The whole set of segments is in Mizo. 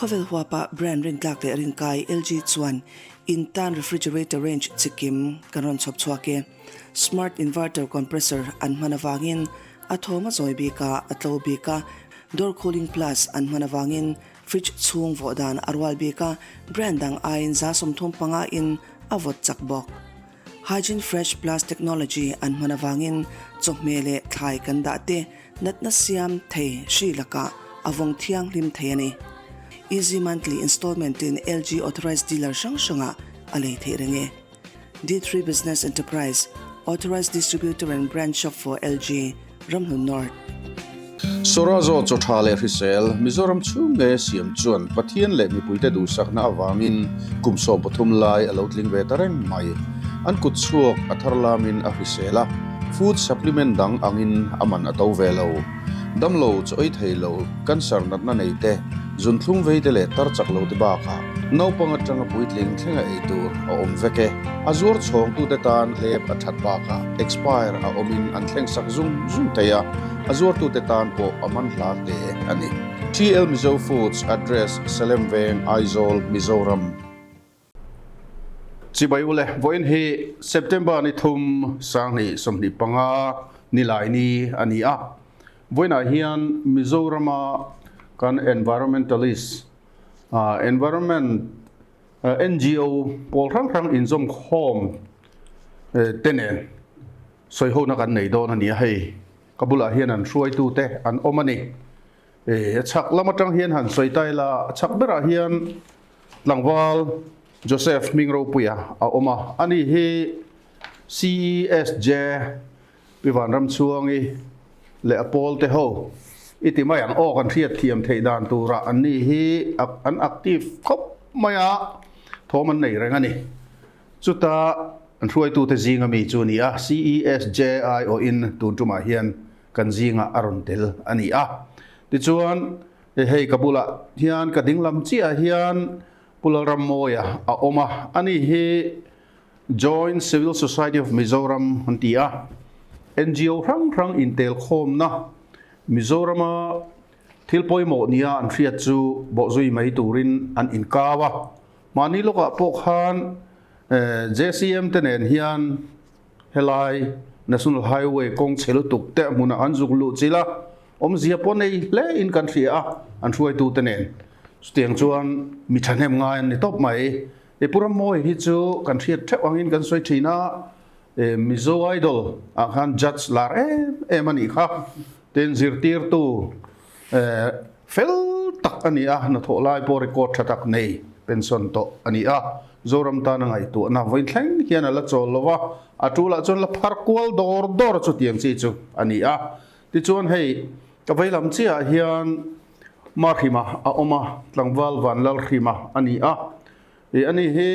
Khawvel huapa brand rintlak leh rinkai LG chuan in tan refrigerator range chikim kan rawn chhawp chhuak e. Smart inverter compressor an hman avangin a thawm a zawi bik a, a tlo bik a, door cooling plus an hman avangin fridge chhung vawh dan a rual bik a, brand dang aiin 35% in a vawt chak bawk. Hygiene Fresh Plus technology an hman avangin chawhmeh leh thlai kan dah te natna siam thei hri lakah a vawng thianghlim thei a ni. Easy Monthly Installment in LG Authorized Dealer hrang hrangah a lei theih reng e. D3 Business Enterprise, Authorized Distributor and Brand Shop for LG, Ramhlun North. Sorazo chaw tha leh hrisel, Mizoram chhung nge siam chuan Pathian leh mipuite duhsakna avangin kum 13 lai a lo tling ve ta reng mai. An kut chhuak a thar lamin a hrisel a, food supplement dang angin a man a to ve lo. Damlo chaw ei thei lo, cancer natna nei te, zunthlum vei te leh tar chak lo te bakah naupang atanga puitling thlenga ei tur a awm vek e. A zuar chhawngtute tan hlep a that bakah expire a awmin an thleng sak zung zung thei a, a zuartute tan pawh a man hla hle a ni. TL Mizo Foods Address, Salem Veng, Aizawl, Mizoram. Chibai ule, vawiin hi September ni thum 2025 nilai ni a ni a. Vawiinah hian Mizorama kan environmentalist, environment NGO pawl hrang hrang inzawm khawm te nen sawihona kan nei dawn a ni a, hei ka bulah hian an hruaitute an awm a ni. A chhak lam atang hian han sawi ta ila, a chhak berah hian tlangval Joseph hming ropuia a awm a, ani hi CESJ Pi Vanramchhuangi leh a pawl te ho i ti mai ang aw kan hriat thiam theih dan turah an ni hi an active khawp mai a, thawm an nei reng a ni. Chuta an hruaitute zinga mi chu a ni a, CESJ aiawhin tun tumah hian kan zingah a rawn tel a ni a. Tichuan, hei ka bulah hian ka dinglam chiahah hian Pu Lalrammawia a awm a, ani hi Joint Civil Society of Mizoram an ti a, NGO hrang hrang intelkhawmna Mizorama thil pawimawh nia an hriat chu bawhzui mai turin an inkau a. Mahni lawkah pawh khan JCM te nen hian helai National Highway kawng chhe lutuk te hmunah an zuk luh chilh a, awmzia pawh nei hle in kan hria a, an hruaitu te nen. Chutiang chuan mi thahnem ngai an ni tawp mai. E Pu Rammawi hi chu kan hriat theuh angin kan sawi thin a, e Mizo Idol ah khan judge lar em em a nih kha. Tin zirtirtu e fel tak a ni a, hnathawh lai pawh record tha tak nei pension tawh a ni a. Zoram tana ngaihtuahna vawiin thleng hian a la chawl lo va, a tulah chuan la phar kual dawr dawr chutiang chi chu a ni a. Tichuan hei ka vei lam chiahah hian Mahrima a awm a, tlangval Vanlalhrima a ni a. Ih ani hi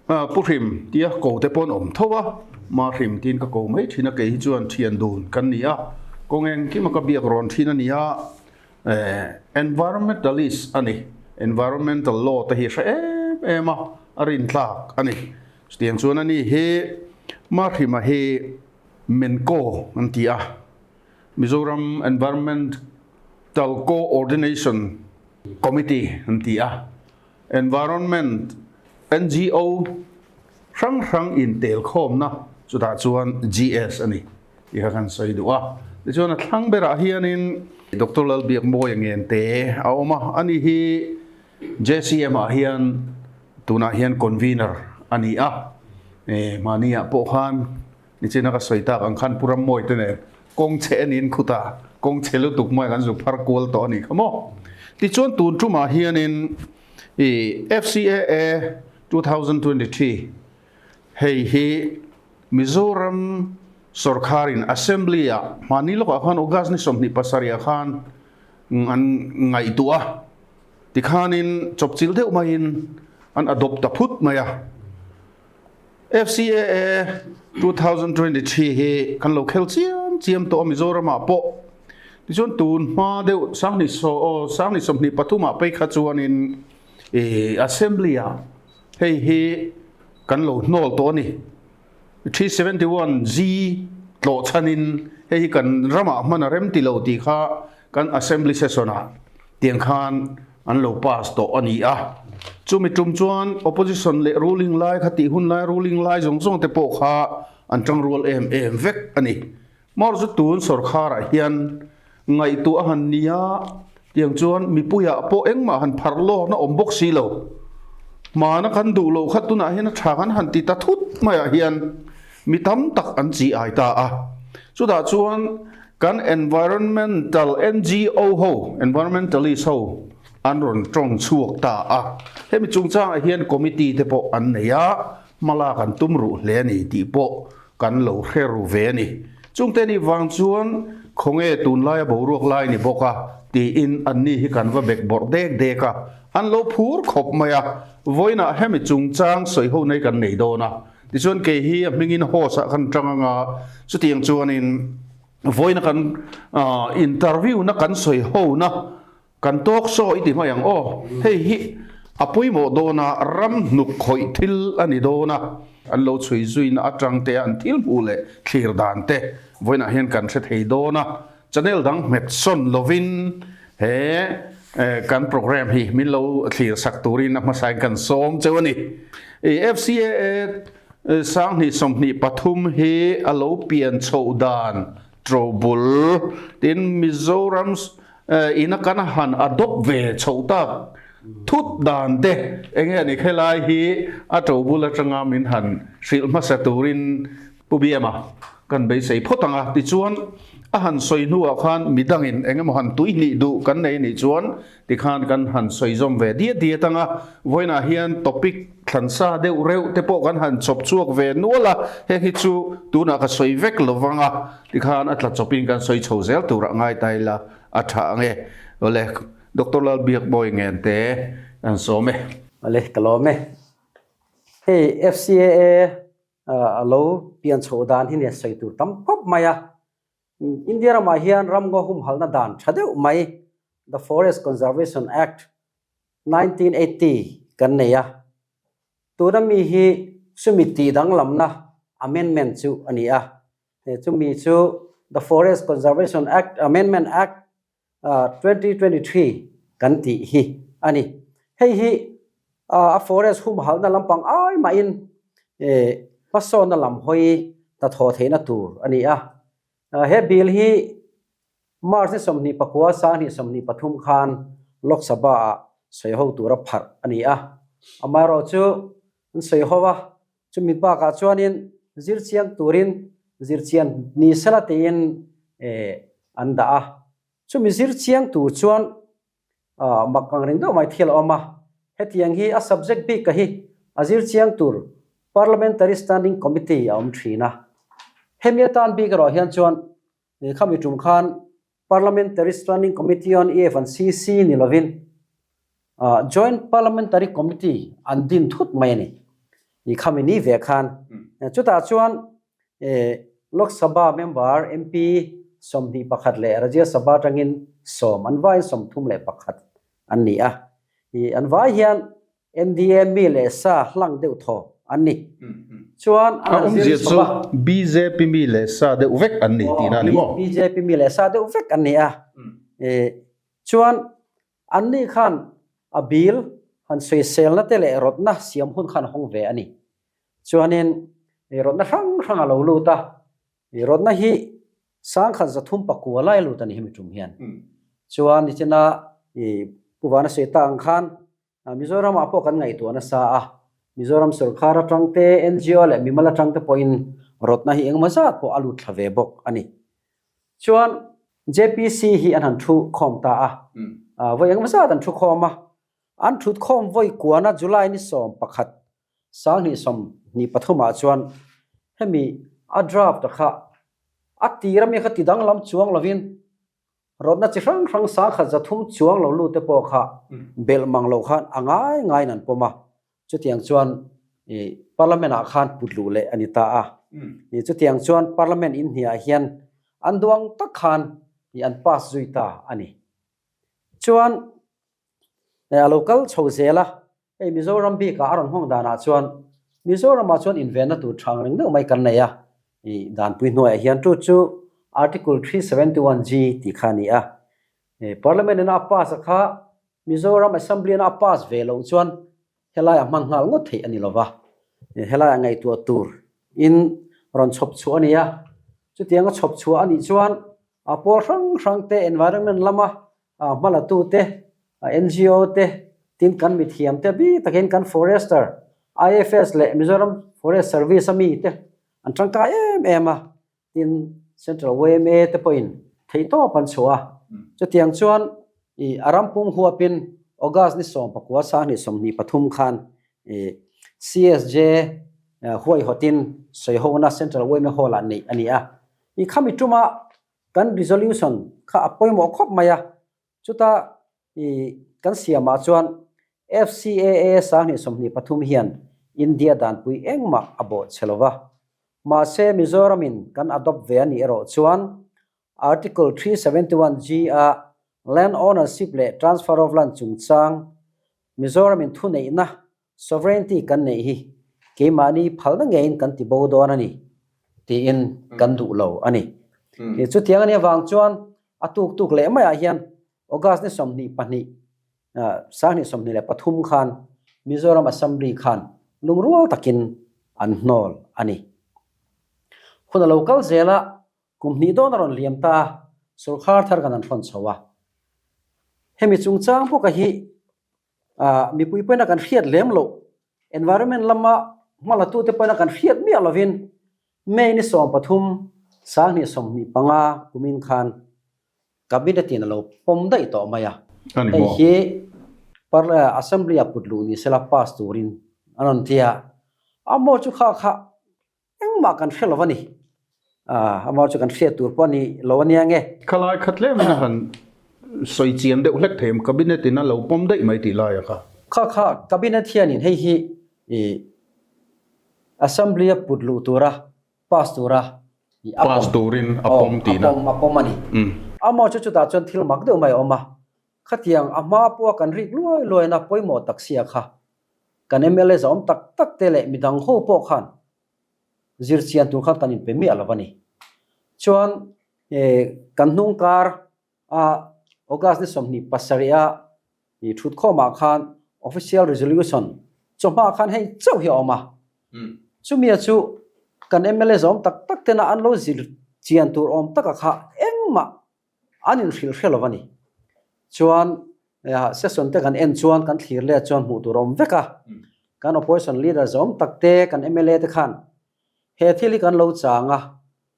Pu Hrim tia ko te pawh an awm tho a, Mahrim tiin ka ko mai thin a, kei hi chuan thian dun kan ni a, kawng engkima ka biak rawn thin a ni a, environmentalist a ni, environmental law te hi hre em em a, a rintlak a ni. Chutiang chuan ani hi Mahrima hi Menko an ti a, Mizoram Environmental Co-ordination Committee an ti a, Environment NGO hrang hrang intelkhawmna chutah chuan GS a ni tih kha kan sawi duh a. Tichuan a thlang berah hianin Doctor Lalbiakmawia Ngente a awm a, ani hi JCM ah hian tunah hian convener a ni a, mahniah pawh khan Nichina ka sawi tak ang khan Pu Rammawi te nen kawng chhe a niin khuta kawng chhe lutuk mai kan zu phar kual tawh a nih kha maw. Tichuan tun tumah hianin i FCAA 2023 hei hi Mizoram sorkharin Assembly ah hmani lawkah khan August ni 27 ah khan an ngaihtuah a, tikhanin chawpchilh deuh maiin an adopt ta phut mai a. FCAA 2023 hi kan lo khel chiam chiam tawh a Mizoram ah pawh tichuan tun hma deuh sanghnih saw aw sanghnih 23 ah phei kha chuanin ih assembly ah hei hi kan lo hnawl tawh a ni 371 G tlawh chhanin hei hi kan ramah hman a rem ti lo tih kha kan assembly session ah tiang khan. an lo pass tawh a ni a. Chumi tum chuan opposition leh ruling lai kha tih hun lai ruling lai zawng zawng te pawh kha an tangrual em em vek a ni. Mawr chu tun sawrkharah hian ngaihtuah a han ni a, tiang chuan mipuiah pawh engmah han pharh lawkna awm bawk si lo. Hmana kan duh loh kha tunah hian a tha kan han ti ta thut maiah hian mi tam tak an chi ai ta a. Chutah chuan kan environmental NGO ho, environmentalist ho an rawn tawng chhuak ta a. Hemi chungchangah hian committee te pawh an nei a, hmalak an tum ruh hle a ni tih pawh kan lo hre ru ve a ni. Chungte nih vang chuan khawnge tunlaia boruak lai ni bawk a tiin anni hi kan va bek bawrh dek dek a, an lo phur khawp mai a, vawiinah hemi chungchang sawi ho nei kan nei dawn a. Tichuan kei hi a hmingin host ah kan tang anga chutiang chuanin vawiina kan interview na kan sawi ho na Kan talk show i ti hmai ang aw. Hei hi a pawimawh dawn a, ram hnuk khawih thil a ni dawn a. An lo chhui zuina atang te an thil hmuh leh thlir dan te vawiinah hian kan hre thei dawn a. Channel dang hmet sawn lovin he kan program hi min lo thlir sak turin a hmasain kan sawm cheu a ni. FCAA 2023 hi a lo pian chhoh dan tobul tin Mizoram Ina kan han adopt ve chhoh tak thut dan te enge a ni khelai hi a to bul atanga min han hrilh hmasa turin Pu Biama kan beisei phawt ang a, tichuan a han sawi hnuah khan midangin engemaw han tuihnih duh kan nei anih chuan tikhan kan han sawi zawm ve diat diat ang a, vawiinah hian topic thlansa deuh reuh te pawh kan han chawp chhuak ve nual a, heng hi chu tunah ka sawi vek lovang a. Tikhan a tla chawpin kan sawi chho zel turah ngai ta ila a tha ang e. Awle, Doctor Lalbiakbawi Ngente kan sawm e. Awle, ka lawm e. Hei FCAA a lo pian chhoh dan hi nia sawi tur tam khawp mai a. India ramah hian ramngaw humhalhna dan tha deuh mai The Forest Conservation Act 1980 kan nei a. Tuna mi hi chumi tih danglamna amendment chu a ni a. He chumi chu The Forest Conservation Act Amendment Act 2023 kan tih hi a ni. Hei hi a forest humhalhna lampang ai mahin hmasawnna lam hawi hnathawh theihna tur a ni a. He bill hi March ni 29, 2023 khan Lok Sabha-ah sawiho tura pharh a ni a. Amaherawhchu an sawiho a, chumi bakah chuanin zirchiang turin zirchian ni sela tiin an dah a. Chumi zirchiang tur chuan mak ang reng deuh mai thil a awm a. Hetiang hi a subject bik ka hi a zirchiang tur Parliamentary Standing Committee a awm thin a. Hemi atan bik erawh hian chuan Khami tum khan Parliamentary Standing Committee on EF and CC ni lovin Joint Parliamentary Committee an din thut mai a ni. I khami ni ve khan. Chutah chuan Lok Sabha member MP 21 leh Rajya Sabha atangin 10 an vaiin 31 an ni a. An vai hian NDA mi leh sa hlang deuh thaw an ni. Chuan an han zir chho a. BJP mi leh sa deuh vek an ni tihna a ni maw? BJP mi leh sa deuh vek an ni a. Chuan anni khan a bill han sawiselna te leh rawtna siam hun khan hawng ve a ni. Chuanin rawtna hrang hrang a lo lut a. Rawtna hi 1309 lai lut a ni hemi tum hian. Chuan nichina Pu Vana sawi ta ang khan Mizoramah pawh kan ngaihtuah nasa a, Mizoram sorkar atang te, NGO leh mimal atang te pawhin rawtna hi engemaw zat pawh a lut thla ve bawk a ni. Chuan JPC hi an han thu khawm ta a, vawi engemaw zat an thu khawm a, an thut khawm vawi kuana July ni 11 2023 ah chuan hemi a draft kha a tir ami kha ti danglam chuang lovin Rawtna chi hrang hrang 1300 chuang lo lut te pawh kha belh mang lo khan a ngai ngaiin an pawm a, chutiang chuan Parliament ah khan put luh leh a ni ta a. Chutiang chuan Parliament in hniah hian an duang tak khan an pass zui ta a ni. Chuan a lo kal chho zel a, Hei Mizoram bikah a rawn hawng danah chuan Mizoramah chuan invenna tur tha ang reng deuh mai kan nei a, i danpui hnuaiah hian chu chu Article 371G tih kha a ni a. Parliament ina a pass a kha Mizoram Assembly-in a pass ve loh chuan helaiah hman nghal ngawt theih a ni lova, helaiah ngaihtuah tur in rawn chhawp chhuah a ni a. Chutianga chhawp chhuah a nih chuan a pawl hrang hrang te, environment lama hmalatu te, NGO te, tin kan mithiam te bik takin kan forester, IFS leh Mizoram Forest Service a mi te an tangkai em em a. Tin, Central yma te pawhin theihtawp an chhuah a, chutiang chuan i a ram pum huapin August ni 19 2023 khan i CSJ huaihawtin sawihona Central yma Hall-ah neih a ni a. I khami tuma kan resolution kha a pawimawh khawp mai a, chuta i kan siamah chuan FCAA 2023 hian India danpui engmah a bawh che lova, Mahse, Mizoramin kan adopt ve a nih erawh chuan Article 371G a Land Ownership leh Transfer of Land chungchang Mizoramin thuneihna, sovereignty, kan neih hi keimahni phalna ngeiin kan ti bo dawn a ni tiin kan duh lo a ni. Chutiang a nih avang chuan a tuk tuk leh maiah hian August ni 22, 2023 khan Mizoram Assembly khan lungrual takin an hnawl a ni. Hun a lo kal zel a, kum hnih dawn a rawn liam ta a, sorkar thar kan han hrawn chho a. Hemi chungchang bawka hi mipui pawhin a kan hriat lem loh, environment lama hmalatute pawhin a kan hriat miah lovin May ni 13, 2025 kumin khan Cabinet in a lo pawm daih tawh mai a. Hei hi Assembly ah put luh ni sela pass turin an rawn ti a. A maw chu kha kha engmah kan hre lo a ni. A maw chu kan hriat tur pawh a ni lo a nia nge. Khalai khat tlem in a han sawi chian deuh hlek thei em? Cabinet in a lo pawm daih mai tih lai a kha. Kha kha Cabinet hianin hei hi Assembly a put luh tura pass tura i a Pass turin a pawm tihna. A pawm, a pawm a ni. Amaw chu chutah chuan thil mak deuh mai a awm a. Khatiang a hma pawha kan rik luai luaina pawimawh tak sia kha kan mla zawm tak tak te leh midang ho pawh khan zirchian tur khan kan inpe miah lo a ni. Chuan kan hnung kar a August ni 27 a i thutkhawmah khan official resolution chawhma khan hei chauh hi a awm a. Chumia chu kan mla zawm tak tak tena an lo zir chian tur awm taka kha engmah an inhrilh hre lo a ni. Chuan session te kan en chuan kan thlir let chuan hmuh tur a awm vek a. Kan opposition leader zawm tak te kan mla te khan he thil hi kan lo chang a,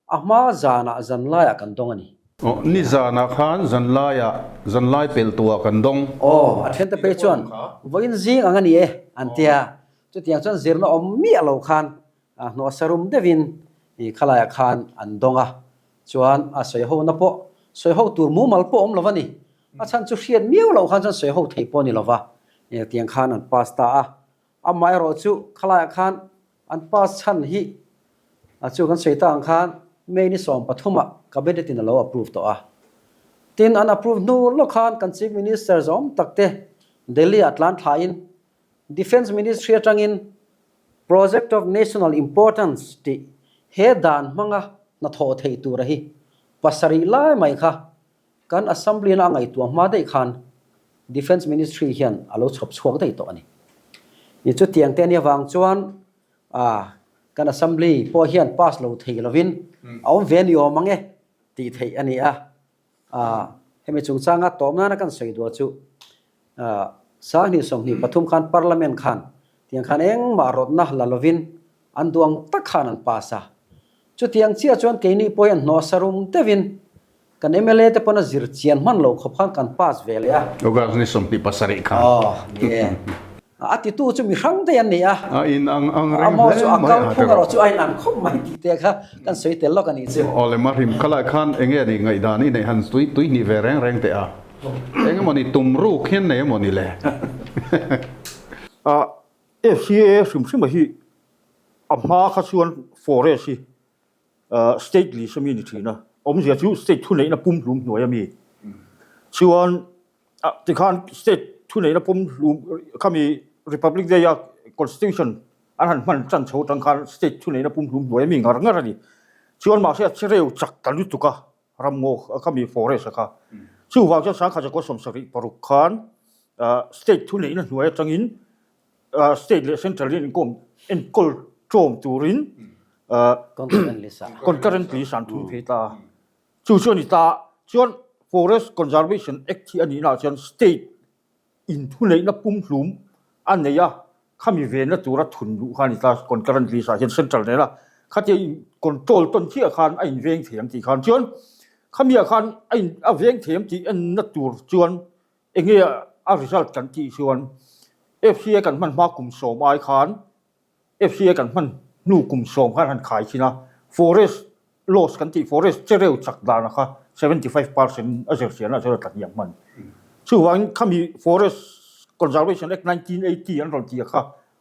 A hma zanah zanlaiah kan dawng a ni. Aw, ni zanah khan zanlaiah, zanlai pel tuah kan dawng. Aw, a thiante phei chuan vawiin zing ang a ni e, an ti a. Chutiang chuan zirna awm miah lo khan hnawh sarum deuhin i khalaiah khan an dawng a. Chuan a sawi hona pawh, sawi ho tur mumal pawh awm lo a ni. A chhan chu hriat miau loh khan chuan sawi ho theih pawh a ni lo va, tiang khan an pass ta a. Amaherawh chu khalaiah khan An pass chhan hi a chu kan sawi ta ang khan May ni 13 ah Cabinet in a lo approve tawh a. Tin, an approve hnu lawk khan kan Chief Minister zawm tak te Delhi ah tlan thlain Defence Ministry atangin Project of National Importance tih he dan hmanga hnathawh theih tura hi pasarih lai mai kha Kan Assembly-na a ngaihtuah hma daih khan Defence Ministry hian a lo chhawp chhuak daih tawh a ni. Ni chutiang te ania vang chuan kan Assembly pawh hian pass lo thei lovin a awm ve ni awm ang e tih theih a ni a. Hemi chungchanga tawm nana kan sawi duah chu 2023 khan Parliament khan tiang khan engmah rawtna la lovin an duang tak khan an pass a. Chutiang chiah chuan keini pawh hian hnawh sarum deuhin Kan mla te pawn a zir chian hman loh khawp khan kan pass ve leh a. August ni 27 khan. Aw, ni e. A titu chu mi hrang daih an ni a. A in ang ang reng hle mai a. A kal phung erawh chu a in ang khawp mai tih te kha kan sawi tel lawk a nih chu. Aw le Mahrim, khalai khan eng nge ni ngaihdan i neih han tui tui hnih ve reng reng teh a. Eng emaw ni tum ruk hian nei emaw ni le. A FCA hrim hrim a hi a hma kha chuan forest hi State list ami ni thin a, awmzia chu state thuneihna pumhlum hnuai ami chuan tikhan state thuneihna pumhlum khami Republic Day a constitution an han hman tan chho atang khan state thuneihna pumhlum hnuai ami ngar ngar a ni. Chuan mahse a chereu chak ta lutuk a ramngaw khami forest a kha. Chuvang chuan 1976 khan. State thuneihna hnuai atangin State leh Central hian inkawm enkawl ṭawm turin Concurrent List an thun phei ta a. Chu chu a ni ta a. Chuan Forest Conservation Act hi a nihnaah chuan State in thuneihna pumhlum a nei a, khami venna tura thun luh kha a ni ta. Concurrent List ah hian Central nena khatia in control tawn chiah khan a inveng thei ang tih khan chuan khamiah khan a in a veng thei ang tih enna tur chuan Enge a result kan tih chuan FCA kan hman hma kum sawm ai khan FCA kan hman hnu kum sawm khan han khai thin a, forest loss kan tih forest chereu chak dana kha 75% a zirchian ah chuan a tla hniam hman. Chuvangin khami Forest Conservation Act 1980 an rawn tih a kha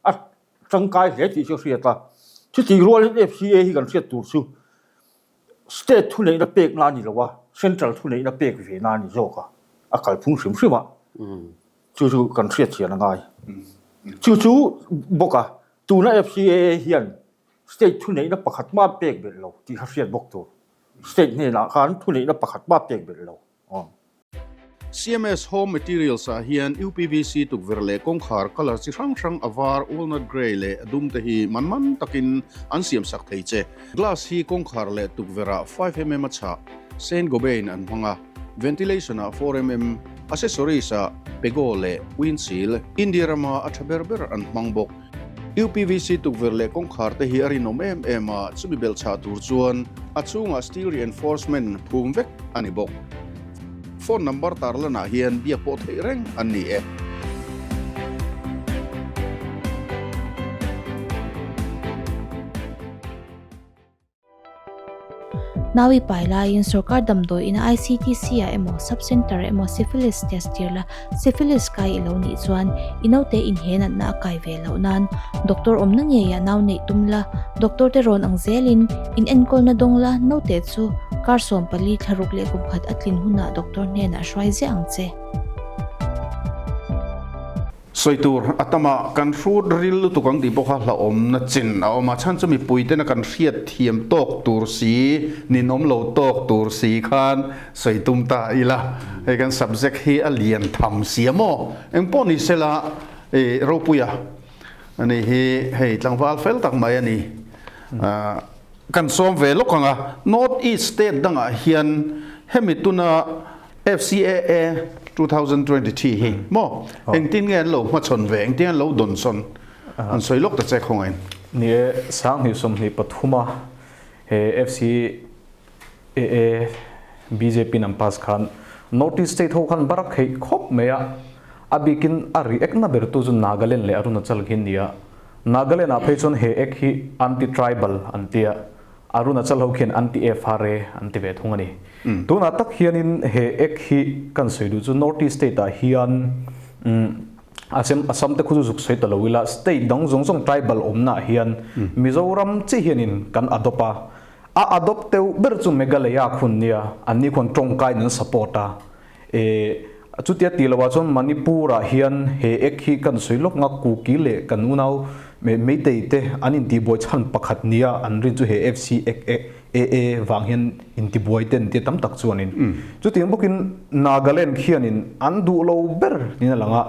a tangkai hle tih chu a hriat a. Chutih rualin FCA hi kan hriat tur chu State thuneihna pek na a ni lo a, Central thuneihna pek ve na a ni zawk a, a kalphung hrim hrim a, chu chu kan hriat chian a ngai. Chu chu bawk a, tuna FCAA hian State thuneihna pakhat mah pek belh lo tih kha hriat bawk tur. State hnenah khan thuneihna pakhat mah pek belh lo. CMS Home Materials ah hian UPVC tukverh leh kawngkhar colour chi hrang hrang a var, walnut grey leh a dum te hi man man takin an siam sak thei che. Glass hi kawngkhar leh tukverh ah 5mm a chhah, Saint Gobain an hmang a, ventilation ah 4mm, accessories ah Pego leh Windshield, India rama a tha ber ber an hmang bawk. UPVC tukverh leh kawngkhar te hi a rinawm em em a, chumi belh chhah tur chuan a chhungah steel reinforcement phum vek a ni bawk. Phone number tarlanah hian biak pawh theih reng an ni e. Naui pai laiin sorkar damdawi ina ICTC ah emaw sub centre ah emaw syphilis test tir la, syphilis kai i lo nih chuan i naute inhe natna a kai ve loh nan doctor awmna ngeiah nau neih tum la, doctor te rawn ang zelin in enkawlna dawng la, naute chu kar 14 thlaruk leh kum khat a tlin hunah doctor hnenah hruai ziah ang che. Sawi tur a tam a, kan hrut ril lutuk ang tih pawh kha hlauhawmna chin a awm a, chhan chu mipui tena kan hriat thiam tawk tur si, ninawm lo tawk tur si khan sawi tum ta ila, hei kan subject hi a lian tham si a maw? Engpawh ni sela i Ropuia a ni hi hei tlangval fel tak mai a ni. Kan sawm ve lawk ang a, North East state dangah hian hemi tuna FCAA 2023 hi maw engtin nge an lo hmachhawn ve, engtin an lo dawnsawn an sawi lawk ta che khawngain. Ni e, 2023 a he FCAA bjp in an pass khan North East state ho khan barak theih khawp mai a, a bikin a react na ber tu chu Nagaland leh Arunachal khi an ni a, Nagaland ah phei chuan he act hi anti-tribal an ti a, Arunachal ho khian anti-FRA an ti ve thung a ni. Tunah tak hianin he ek hi kan sawi duh chu North East state ah hian Assam Assam te khu chu zuk sawi ta lo ila state dang zawng zawng tribal awmna ah hian Mizoram chiah hianin kan adopt a, a adopt deuh ber chu Meghalaya khun nia, anni khuan tawngkaiin an support a. E chutia tih loh ah chuan Manipur ah hian he ek hi kan sawi lawk nga Kuki leh kan unau Meitei te an intihbuai chhan pakhat nia an rin chu he FC ek e AA vang hian intibuai te an tia tam tak chuanin chutiang bawkin Nagaland khianin an duh lo ber niin a lang a,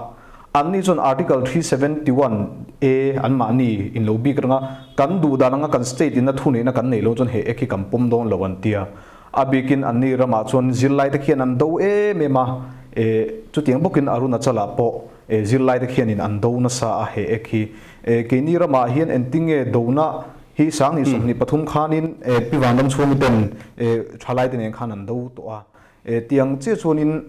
anni chuan Article 371 A an mahni in lo bik reng a, kan duh dan anga kan state in a thuneihna kan neih loh chuan he ek hi kan pawm dawn lo an tia. A bikin anni ramah chuan zirlaite khian an do em em a, e chutiang bawkin Arunachal-ah pawh e zirlaite khianin an do nasa a he ek hi. E keini ramah hian engtinge dona hi 2023 khanin e Pi Vanram chhungi ten e thalaite nen khan an do tawh a. E tiang chiah chuanin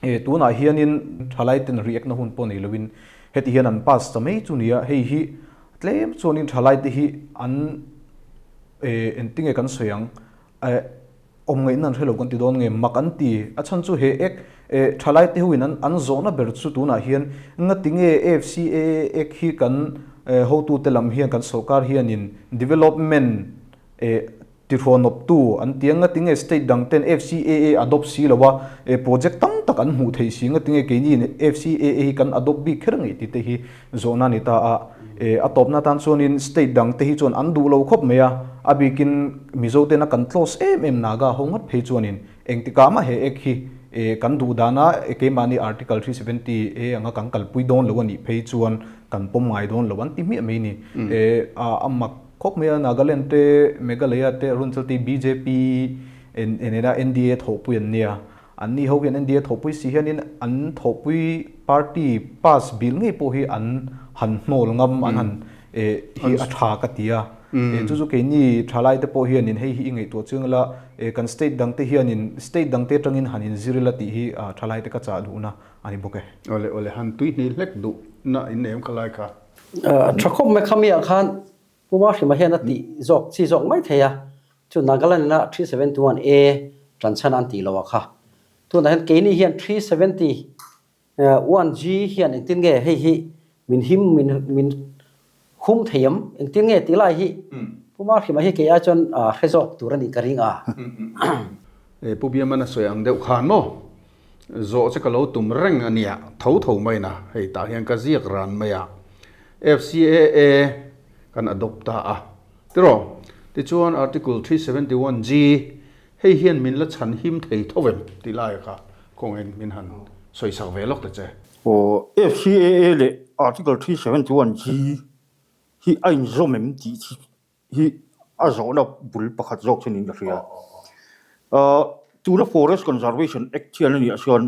e tunah hianin thalaiten react na hun pawh nei loin heti hian an pass ta mai chu nia, hei hi tlem chuanin thalaite hi an e engtinge kan sawi ang Eh, awm ngaihna an hre lo kan ti dawn nge? Mak an ti. A chhan chu he ek, eh, thalai te hoin an an zawhna ber chu tunah hian ngati nge FCAA ek hi kan, eh, hotute lam hian kan sorkar hianin development, eh, tihrawnawptu an ti a, ngati nge state dang ten FCAA adopt si lo a, eh, project tam tak an hmuh thei si, ngati nge keiniin FCAA hi kan adopt bik kher ngei tih te hi Zawhna a ni ta a, e, a tawpna atan chuanin state dang te hi chuan an duh lo khawp mai a, a bikin Mizo tena kan close em em Naga ho ngat phei chuanin engtikah mah he ek hi Kan duh dana keimahni Article 370 A anga kan kalpui dawn lo a nih phei chuan kan pawm ngai dawn lo an ti hmiah mai ni. A mak khawp mai a, Nagaland te, Meghalaya te, Arunachal te bjp nena NDA thawhpui an nia. Anni ho hian NDA thawhpui si hianin an thawhpui party pass bill ngei pawh hi an han hnawl ngam an han hi a tha ka ti a. Chu chu keini thalaite pawh hianin hei hi i ngaihtuah chiang ila kan state dangte hianin state dangte atangin han inzir ila tih hi thalaite ka chah duhna a ni bawk e. Awle awle han tui hnih hlek duhna in nei awm kha lai kha. Tha khawp mai khamiah khan Pu Mahrima hian a tih zawk chi zawk mai thei a, chu Nagaland-a 371 A ṭanchhan an tih loh a kha. Tunah hian keini hian 371 G hian engtin nge hei hi min him min min hum thei em? Engtin nge tih lai hi Pu Mahrima hi kei ai chuan hre zawk tur a nih ka ring a. Pu Biaman a sawi ang deuh khan maw? Zawh che ka lo tum reng a nia, tho tho mai na, hei tah hian ka ziak ran mai a. FCAA kan adopt ta a, tiraw? Tichuan Article 371 G, hei hian min la chhan him thei tho em tih lai kha kawngin min han sawi sak ve lawk ta che. Aw, FCAA leh Article 371 G hi a inzawm em tih hi a zawhna bul pakhat zawk chu niin ka hria. Tuna Forest Conservation Act hian a nih ah chuan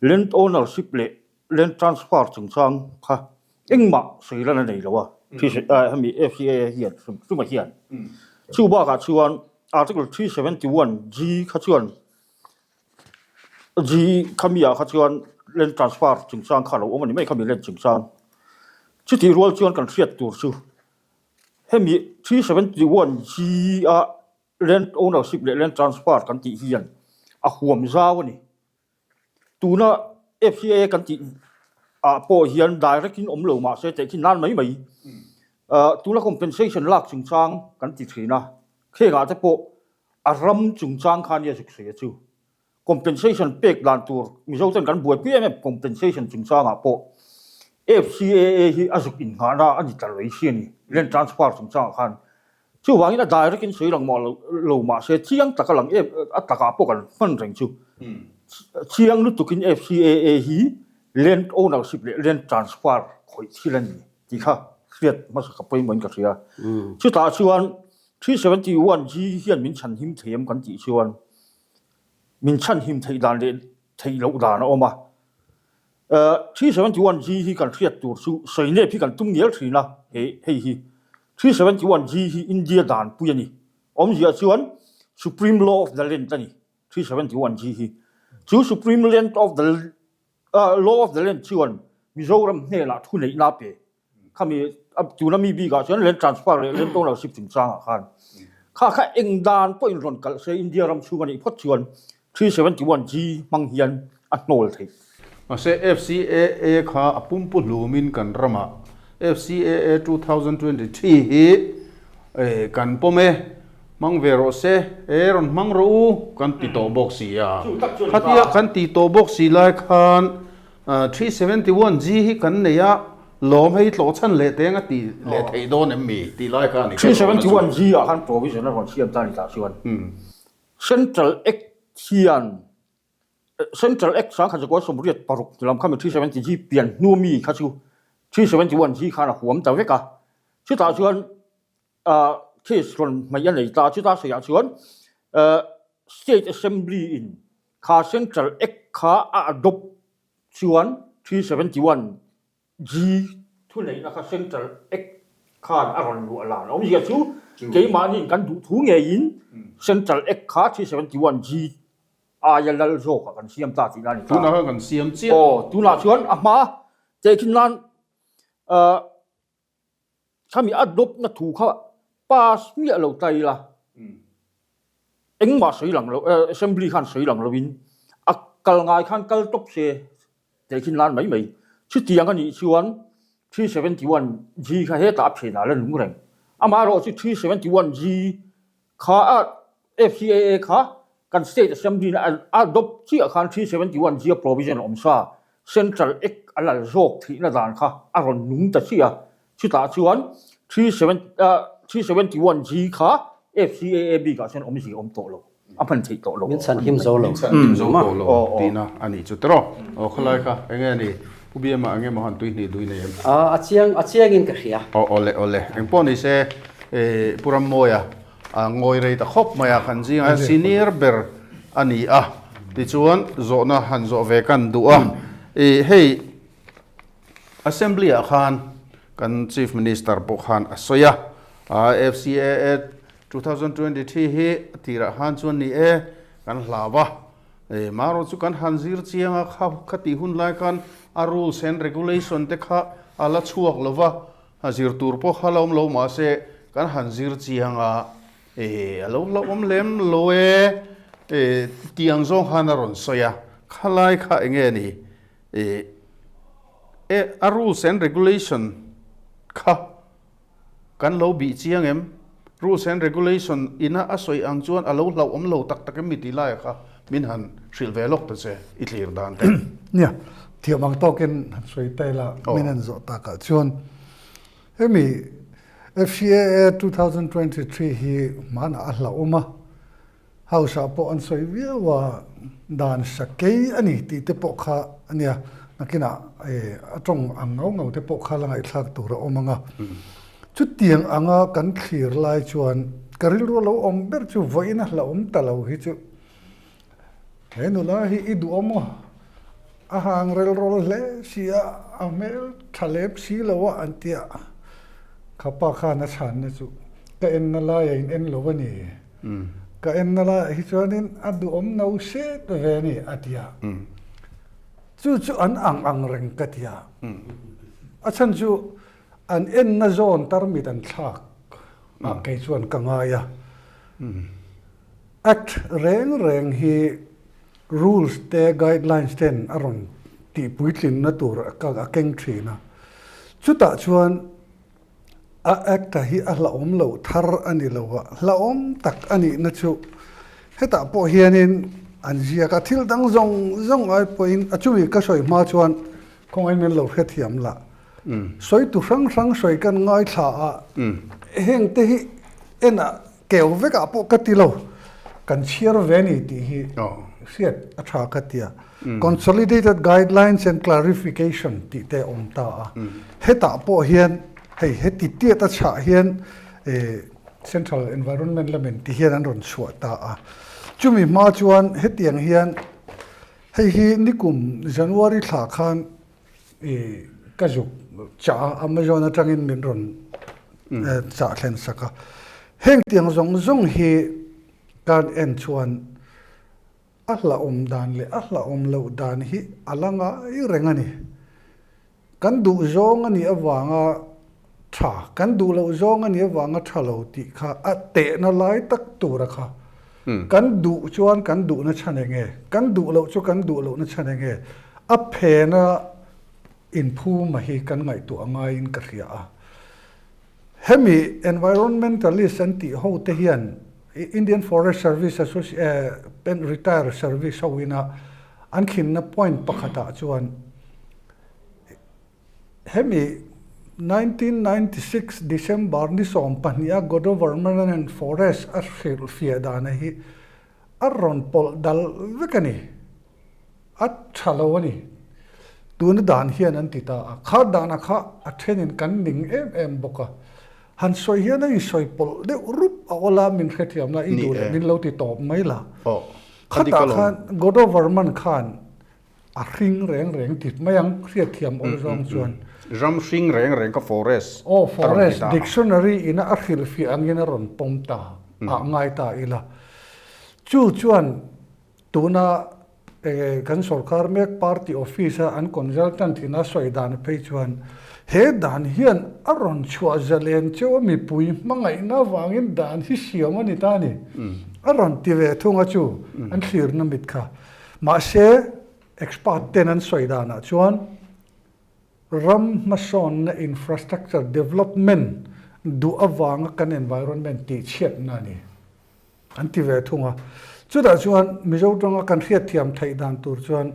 Land Ownership leh Land Transfer chungchang kha engmah sawi lan a nei lo a, hemi FCAA hian hrim hrima hian. Chu bakah chuan Article 371 G kha chuan G khami ah kha chuan Land Transfer chungchang kha a lo awm a ni mai khami land chungchang. Chutih rual chuan kan hriat tur chu Hemi 371 G a land ownership leh land transfer kan tih hian a huam zau a ni. Tuna FCA kan tih ah pawh hian direct in awm lo mahse teh khi nan mai mai. Tuna compensation lak chungchang kan ti thin a, khengah te pawh a ram chungchang kha nia zuk sawi a chu. Compensation pek dan tur Mizo ten kan buaipui em em compensation chungchangah pawh FCAA hi a zuk innghahna a ni ta lo hi a ni, land transfer chungchangah khan. Chuvangin a direct in sawi lang mah lo mahse chiang taka lang em a takah pawh kan hman reng chu. Chiang lutukin FCAA hi land ownership leh land transfer khawih thil a ni tih kha hriat hmasa ka pawimawhin ka hria. Chutah chuan 371 G hian min chhanhim thei em kan tih chuan Min chhanhim theih dan leh theih loh dan a awm a. 371 G hi kan hriat tur chu sawi nep hi kan tum ngial thin a, he hei hi 371 G hi India dan pui a ni. Awmzia chuan Supreme Law of the Land a ni 371 G hi. Chu Supreme Land of the Law of the Land chuan Mizoram hnenah thu neihna a pe. Khami tuna mi bikah chuan land transfer leh land ownership chungchangah khan kha kha eng dan pawhin rawn kalh se India ram chhung a nih phawt chuan 371 G hmang hian a hnawl theih. Mahse FCAA kha a pumpu hlumin kan ramah FCAA 2023 hi kan pawm e, hmang ve rawh se, e rawn hmang rawh u kan ti tawh bawk si a. Khatia kan ti tawh bawk si lai khan 371 G hi kan nei a, lawm hei tlawh chhan leh teng a tih leh theih dawn em mi tih lai kha a ni. 371 G ah khan provision a rawn siam ta a ni tah chuan Central Act hian Central Act 1986 lam kha mi 370 G pian hnu mi kha chu 371 G khan a huam ta vek a, chutah chuan case rawn hmaih a nei ta, chutah sawiah chuan State Assembly in kha Central Act kha a adopt chuan 371 G thuneihna kha Central Act khan a rawn luah lan. Awmzia chu keimahniin kan duh thu ngeiin Central Act kha 371 G aia lal zawkah kan siam ta tih na a ni ta. Tunah khan kan siam chiah. Aw, tunah chuan a hma tehkhin nan Khami a dawpna thu kha pass miah lo ta ila, engmah sawi lang lo, assembly khan sawi lang loin a kal ngai khan kal tawp se teh khin lan mai mai. Chutiang a nih chuan 371 G kha hetah a phenah la nung reng. Amaherawh chu 371 G kha a FCAA kha kan State Assembly na a adopt chiah khan 371 G a provision a awm sa, Central Act a lal zawk theihna dan kha a rawn nung ta chiah a, chutah chuan 371 G kha FCAA bikah chuan awmzia awm tawh lo. A hman theih tawh lo. Min chhan him zo lo. Min chhan him zo tawh lo tihna a nih chu tiraw. Aw khawlai kha eng nge ni Pu Biama eng emaw han tui hnih dui nei em? A chiang a chiangin ka hria. Aw awle awle eng pawh ni se Pu Rammawia a ngawi rei ta khawp mai a kan zingah senior ber a ni a tichuan zawhna han zawh ve kan duh a hei Assembly ah khan kan Chief Minister pawh khan a sawi a FCAA 2023 hi a tirah khan chuan ni e, kan hlau a, e, marawh chu kan han zir chiang a, kha kha tih hun lai khan a rules and regulation te kha a la chhuak lo va, a zir tur pawh kha la awm lo mahse kan han zir chiang a, e, a lo hlauhawm lem lo e, e, tih ang zawng khan a rawn sawi a, khalai kha eng nge ni, e, e, a rules and regulation kha Kan lo bih chiang em? Rules and regulation ina a sawi ang chuan a lo hlauhawm lo tak tak em mi tih laia kha min han hrilh ve lawk ta che i thlir dan te. Nia, thiam ang tawkin han sawi ta ila min han zawh takah chuan hemi FCAA 2023 hi hmanah a hlauhawm a, House ah pawh an sawi viau a, dan sakei a ni tih te pawh kha a nia, nakinah a tawng ang ngau ngau te pawh kha la ngaihthlak tur a awm ang a. Chutiang anga kan thlir lai chuan ka rilru a lo awm ber chu vawiin a hlauhawm ta lo hi chu he nula hi i duhawm aw, a hang rel rawl hle si a, a hmel tha lem si lo a an tia, khapa khan a chhanna chu ka enna laia in en lo a ni. Ka en na laiah hi chuanin a duhawm no set ve a ni a ti a. Chu chu an ang ang reng ka ti a. A chhan chu an enna zawn tarmit an thlak ah kei chuan ka ngai a. Act reng reng hi rules te guidelines ten a rawn tihpuitlinna tur a keng thin a. Chutah chuan A actor hi a hlauhawm loh thar a ni lo a, hlauhawm tak a nihna chu hetah pawh hianin an ziak a, thil dang zawng zawng ai pawhin a chumi ka sawi hma chuan khawngaih min lo hrethiam lah. Sawitu hrang hrang sawi kan ngaithla a, heng te hi enah keu vekah pawh ka ti lo, kan chhiar ve ni tih hi hriat a tha ka ti a. Consolidated Guidelines and Clarification tih te a awm ta a. Hetah pawh hian hei heti tiat a chhah hian Central Environment lamin ti hian an rawn chhuah ta a. Chumi hma chuan hetiang hian hei hi nikum January thla khan I ka zuk chah a, Amazon atangin min rawn chah thlen sak a. Heng tiang zawng zawng hi kan en chuan a hlauhawm dan leh a hlauhawm loh dan hi a la ngai reng a ni. Kan duh zawng a nih avanga tha, kan duh loh zawng a nih avanga tha lo tih kha a tehna lai tak tura kha. Kan duh chuan kan duhna chhan eng nge? Kan duh loh chu kan duh lohna chhan eng nge? A phena inphuma hi kan ngaihtuah ngaiin ka hria a. Hemi environmentalist an tih ho te hian Indian Forest Service Retire Service ho ina an khinna point pakhatah chuan Hemi 1996 December ni 12 a Godovermanan Forest a hrilhfiah dana hi a rawn pawlh dal vek a ni. A tha lo a ni. Tuna dan hian an ti ta a. Kha dana kha a thenin kan ning em em bawk a. Han sawi hian a insawi pawlh deuh rup a awl a, min hrethiam la, i duh leh min lo ti tawp mai la. Khatah khan Godoverman khan A hring reng reng tit mai ang, hriatthiam awl zawng chuan. Ram hring reng reng ka forest Aw, forest dictionary ina a hrilhfiah angin a rawn pawm ta ah ngai ta ila. Chu chuan tuna kan sorkar mek party office a an consultant ina sawi dan phei chuan he dan hian a rawn chhuah zalen cheu a mipui hmangaihna avangin dan hi siam a ni ta a ni. A rawn ti ve thung a chu an thlirna mit kha. Mahse, expert ten an sawi danah chuan ram hmasawnna infrastructure development duh avanga kan environment tihchhiatna a ni an ti ve thung a. Chutah chuan Mizo tawnga kan hriatthiam theih dan tur chuan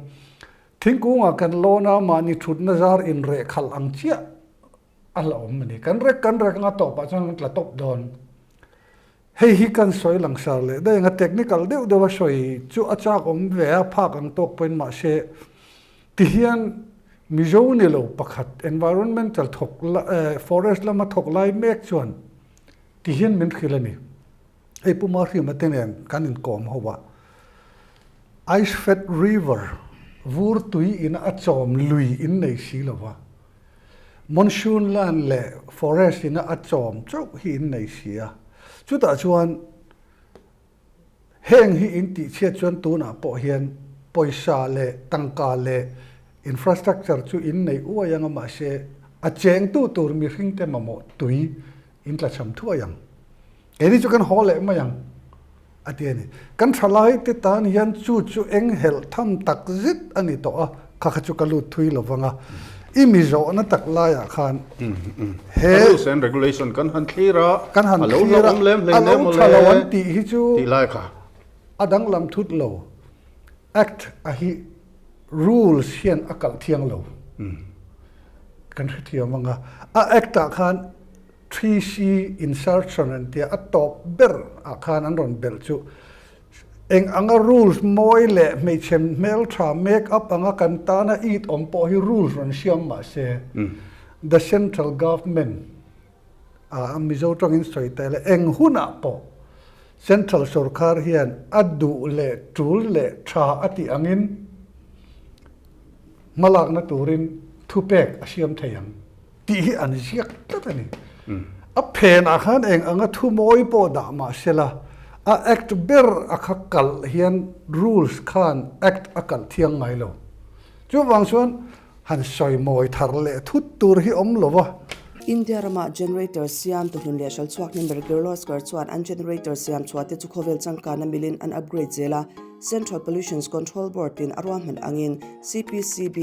thingkungah kan lawn a, mahni thutna zar inreh khalh ang chiah a la awm a ni. Kan rek kan rek anga tawpah chuan kan tla tawp dawn. Hei hi kan sawi langsar leh daih ang a, technical deuh deuh a sawi chu a chak awm ve a, phak ang tawk pawhin mahse tihian Mizo ni lo pakhat environmental thawk forest lama thawk lai mek chuan tihian min hrilh a ni. Hei Pu Mahrima te nen kan inkawm ho a, Ice Fed River vur tui ina a chawm lui in nei si lo va, Monsoon land leh forest ina a chawm chauh hi in nei si a, chutah chuan heng hi in tihchhiat chuan tunah pawh hian pawisa leh tangka leh infrastructure chu in nei uai ang a, mahse a chengtu tur mihringte mamawh tui in tlachham thuai ang. Keini chu kan haw leh mai ang, a ti a ni. Kan thalai te tan hian chu chu eng helh tham tak zet a ni tawh a, kha kha chu ka lut thui lo vang a. I mi zawhna tak laiah khan he Rules and regulation kan han thlir a, kan han a lo thlir a, hlauhawm lem a hlei lo nem tha lo mawle an tih hi chu tih lai kha. a danglam thut lo. Act a hi rules hian a kalh thiang lo. Kan hrethiam ang a, a act ah khan 3C insertion an tia, a tawp ber ah khan an rawn belh chu eng anga rules mawi leh hmeichhe hmeltha make up anga kan tana it awm pawh hi rules rawn siam mah se the central government ah Mizo tawngin sawi ta ila eng hunah pawh central sorkar hian a duh leh tul leh tha a tih angin hmalakna turin thupek a siam thei ang. Tih hi an ziak tlat a ni. A phenah khan eng anga thu mawi pawh dah mah sela, a act ber a kha kalh hian rules khan act a kalh thiang ngai lo. Chuvang chuan han sawi mawi thar leh thut tur hi awm lo va. India rama generator siam tuhlun leh hralchhuak member Kirloskar chuan an generator siam chhuah te chu khawvel changkana milin an upgrade zel a, Central Pollutions Control Board in a ruahman angin CPCB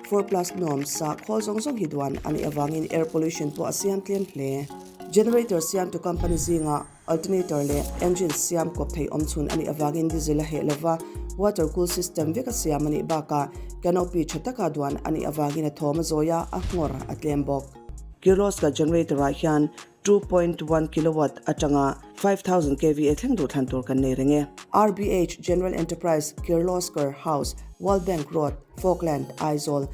4 Plus norms sa khawl zawng zawng hi duan a nih avangin air pollution pawh a siam tlem hle. Generator siamtu company zinga alternator leh engine siam kawp thei awm chhun a nih avangin diesel a heh lova, water cool system vek a siam a nih bakah canopy tha taka duan a nih avangin a thawm a zawi a, a nghawr a tlem bawk. Kirloskar generator ah hian 2.1 kilowatt atanga 5000 kva thleng duh thlan tur kan nei reng e. RBH General Enterprise, Kirloskar House, World Bank Road, Falkland, Aizawl.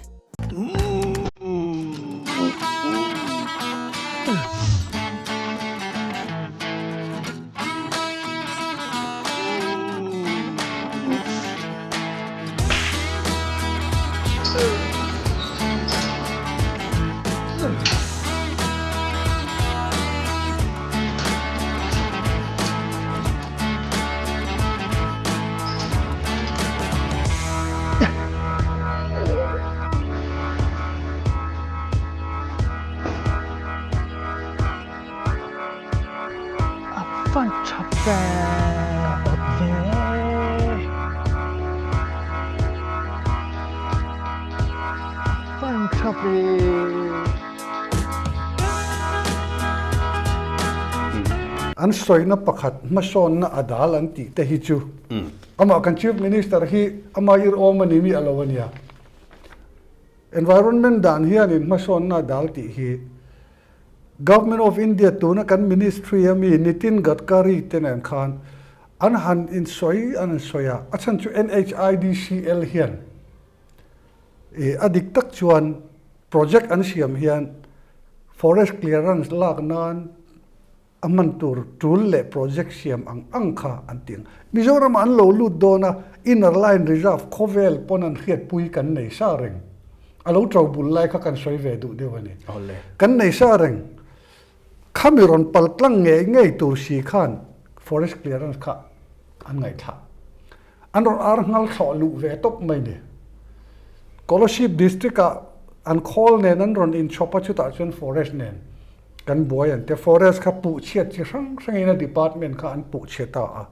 A fan tha ve ka awt ve. A fan tha ve. An sawina pakhat hmasawnna a dal an tih te hi chu amah kan Chief Minister hi ama ir awm a ni miah lo a nia. Environment dan hianin hmasawnna a dal tih hi Government of India tuna kan Ministry a mi Nitin Gadkari te nen khan an han insawi an insawi a, a chhan chu NHIDCL hian i a dik tak chuan project an siam hian forest clearance lak nan a hman tur tul leh project siam ang ang kha an ti ang. Mizoram ah an lo lut dawn a, inner line reserve khawvel pawn an hriatpui kan nei sa reng. A lo to bul lai kha kan sawi ve duh deuh a ni. Kan nei sa reng. Khami rawn pal tlang ngei ngei tur si khan forest clearance kha an ngaihthlah. An rawn ar nghal thlawh luh ve tawp mai ni. Kolasib district ah an khawl nen an rawn inchhawp a chutah chuan forest nen kan buai an tia. Forest kha puh chhiat chi hrang hrangin a department kha an puh chhe ta a.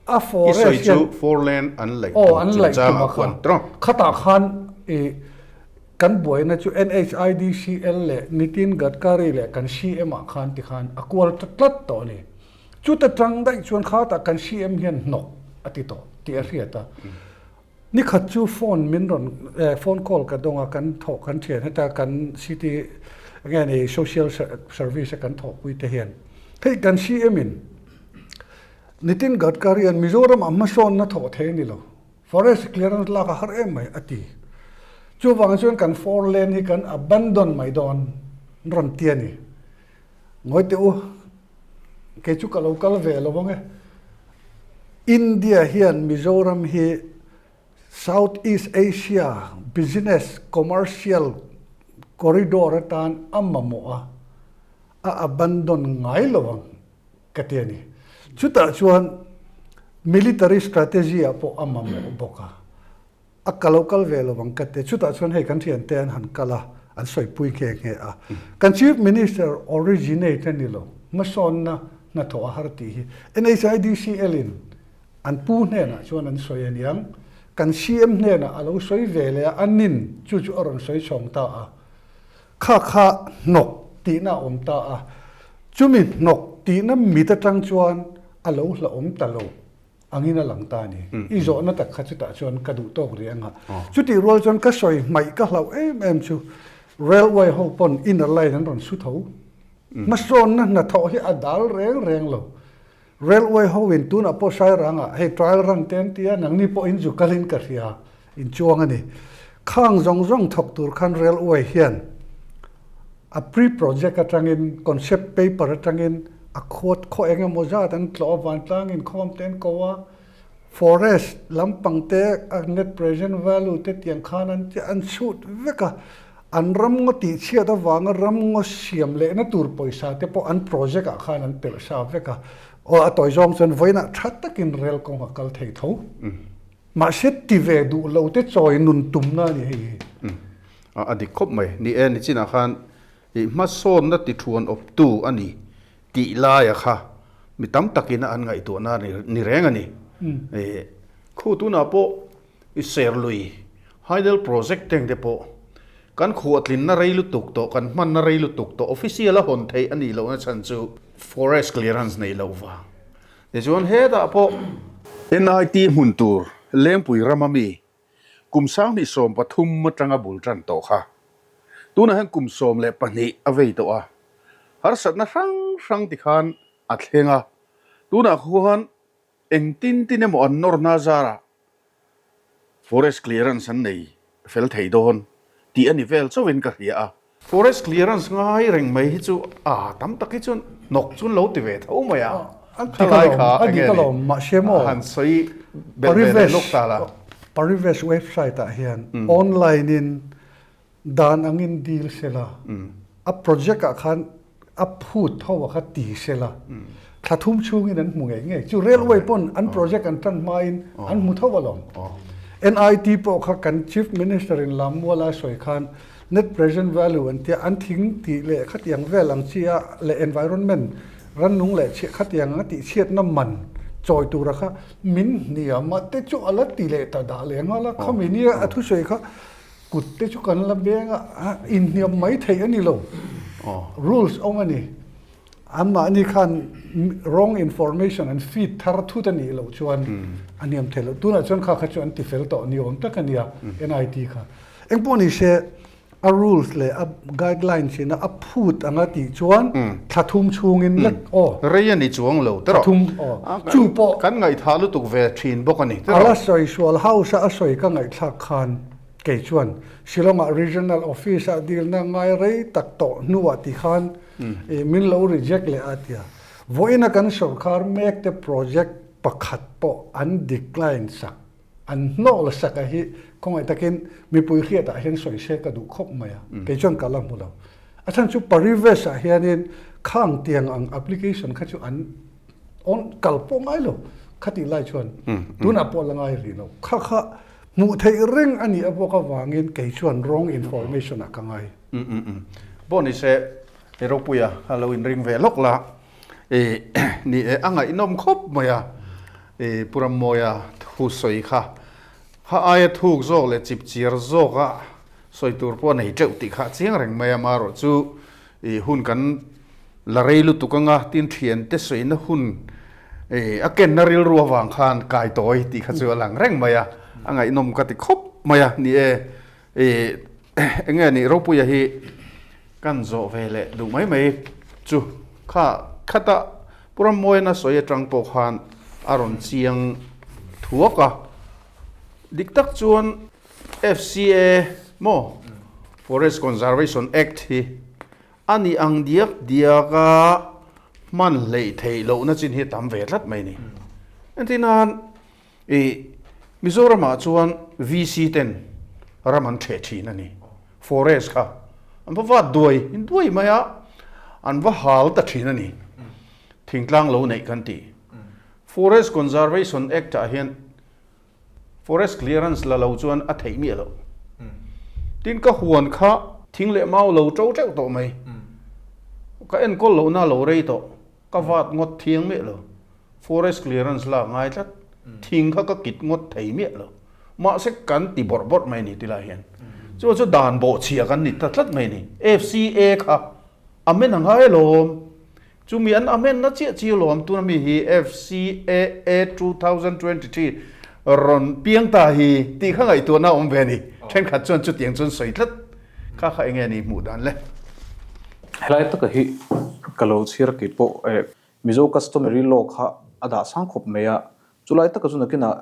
A forest hian. I sawi chu four lane an laih tum chungchang a khuan tawng. Khatah khan i kan buaina chu NHIDCL leh Nitin Gadkari leh kan CM ah khan tikhan a kual ta tlat tawh a ni. Chuta tang daih chuan khatah kan CM hian hnawk a ti tawh tih a hriat a. Nikhat chu phone min rawn phone call ka dawng a, kan thawh kan thian heta kan city nge ni social service a kan thawhpui te hian hei kan CM in. Nitin Gadkari-a'n Mizoram-ah hmasawnna thawh thei a ni lo, forest clearance lak a har em mai, a ti. Chuvangin chuan kan four lane hi kan abandon mai dawn rawn ti a ni. Ngawi teh u, kei chu ka lo kal ve lo ang e. India hian Mizoram hi South East Asia business commercial corridor atan a mamawh a, a abandon ngai lo ang ka ti a ni. Chutah chuan military strategy ah pawh a mamawh bawk a, a ka lo kal ve lo ang ka ti a. Chutah chuan hei kan thiante an han kal a, an sawipui nghe nghe a. Kan Chief Minister originate a ni lo, hmasawnna hnathawh a har tih hi NHIDCL in An pu hnenah chuan an sawi a niang. Kan CM hnenah a lo sawi ve leh a, a nin chu chu a rawn sawi chhawng ta a. Kha kha hnawk tihna a awm ta a. Chumi hnawk tihna mit atang chuan a lo hlauhawm ta lo angin a lang ta a ni. I zawhna tak kha chutah chuan ka duh tawk rih ang a. Chutih rual chuan ka sawi hmaih ka hlauh em em chu railway ho pawn inner line an rawn su tho. Hmasawnna hnathawh hi a dal reng reng lo. Railway ho in tunah pawh Sairangah hei trial run te an ti a, nangni pawh in zu kalin ka hria, in chuang a ni. Khang zawng zawng thawk tur khan railway hian a pre-project atangin, concept paper atangin a khuat khaw eng emaw zat an tlawh a, vantlangin khawm te an ko a, forest lampang te a net present value te tiang khan an an chhut vek a, an ram ngaw tihchhiat avanga ram ngaw siam lehna tur pawisa te pawh an project ah khan an pelh sa vek a, aw a tawi zawng chuan vawiinah tha takin rel kawng a kal thei tho. Mahse ti ve duh lo te chawi nun tumna a ni hei hi. A dik khawp mai. Ni e, nichinah khan i hmasawnna ti thuan awptu a ni tih laia kha mi tam takin an ngaihtuahna ni reng a ni. Khu tunah pawh I Serlui Hydel Project teng te pawh kan khuahtlinna rei lutuk tawh, kan hmanna rei lutuk tawh, official a hawn theih a nih lohna chhan chu forest clearance neih loh vang. Tichuan hetah pawh NIT hmun tur Lengpui rama mi kum 2013 atanga bul tan tawh kha tunah hian kum 12 a vei tawh a, harsatna hrang hrang tikhan a thleng a, tunah khuan Engtin tin emaw an nawrna zarah forest clearance an nei fel thei dawn tih a ni vel chauhin ka hria a. Forest clearance ngai reng mai hi chu a tam tak hi chuan hnawk chu an lo ti ve tho mai a. Khalai kha enge ni han sawi belh ve leh lawk ta la. Parivesh website ah hian online in Dan angin dil sela, a project ah khan a phut ho a kha ti sela, thla thum chhungin an hmu ngei ngei. Chu railway pawn an project an tan hmain an hmu tho alawm. NIT pawh kha kan Chief Minister in Lammuala a sawi khan net present value an tia, an thing tih leh khatiang vel ang chi a leh environment rannung leh chhiah khatiang anga tihchhiatna man chawi tura kha min hniam a te chu a la ti leh ta dah leh nghal a, khami nia a thusawi kha Kut te chu kan la beng a, inhniam mai theih a ni lo. Rules awm a ni. Anmahni khan wrong information an feed thar thut a nih loh chuan a hniam theih loh. Tunah chuan kha kha chu an ti fel tawh ni awm tak a nia NIT kha. Engpawh ni se a rules leh a guidelines ina a phut anga tih chuan thla thum chhungin lek aw. Rei a ni chuang lo tawh. Thla thum aw. Chu pawh. Kan ngaihthah lutuk ve thin bawk a ni. A la sawi sual house a a sawi ka ngaihthlak khan. Kei chuan Shillong-ah Regional Office-ah dilna ngai rei tak tawh hnuah ti khan min lo reject leh a tia. Vawiina kan sorkar mek te project pakhat pawh an decline sak, an hnawh la sak a hi khawngaih takin mipui hriatah hian sawi se ka duh khawp mai a, kei chuan ka la hmu lo. A chhan chu Parivesh-ah hianin khang tiang ang application kha chu an on kal pawh ngai lo khatih lai chuan tunah pawh la ngai rih lo. Kha kha Hmuh theih reng a nih a bawk avangin kei chuan wrong information ah ka ngai. Pawh ni se i ropuia a lo inring ve lawk la i ni e a ngaihnawm khawp mai a i Pu Rammawia thu sawi kha kha aia thuk zawk leh chip chiar zawk a sawi tur pawh a nei teuh tih kha a chiang reng mai a marawh chu i hun kan la rei lutuk anga tin thiante sawina hun a kenna rilru avang khan kai tawi tih kha chu a lang reng mai a, a ngaihnawm ka ti khawp mai a, ni e, eng nge nih Ropuia hi kan zawh ve leh duh mai mai chu kha khata Pu Rammawiana sawi atang pawh khan. a rawn chiang thuak a. Dik tak chuan FCA maw Forest Conservation Act hi a nih ang diak diak a hman hleih theih lohna chin hi a tam ve tlat mai a ni. Entirnan ih Mizoramah chuan VC ten ram an ṭheh ṭhin a ni. Forest kha an va vat duai duai mai a, an va hal ta ṭhin a ni. Thingtlang lo neih kan tih. Forest Conservation Act ah hian Forest clearance la lo chuan a theih miah loh. Tin ka huan kha thing leh mau lo to teuh tawh mai. Ka enkawl lohna lo rei tawh. Ka vat ngawt thiang miah lo. Forest clearance lak ngai tlat. Thing kha ka kit ngawt thei miah lo. Mahse kan ti bawrh bawrh mai ni tilai hian. Chu chu dan bawhchhia kan ni ta tlat mai ni. FCA kha a men a ngai alawm. Chumi an amen na chiah chi alawm tuna mi hi FCAA 2023 rawn piang ta hi tih kha ngaihtuahna a awm ve a ni. Thenkhat chuan chutiang chuan sawi tlat kha kha enge ni hmuh dan le. Helai taka hi ka lo chhiar kei pawh Mizo customary law kha a dah sang khawp mai a, chulai taka chu nakinah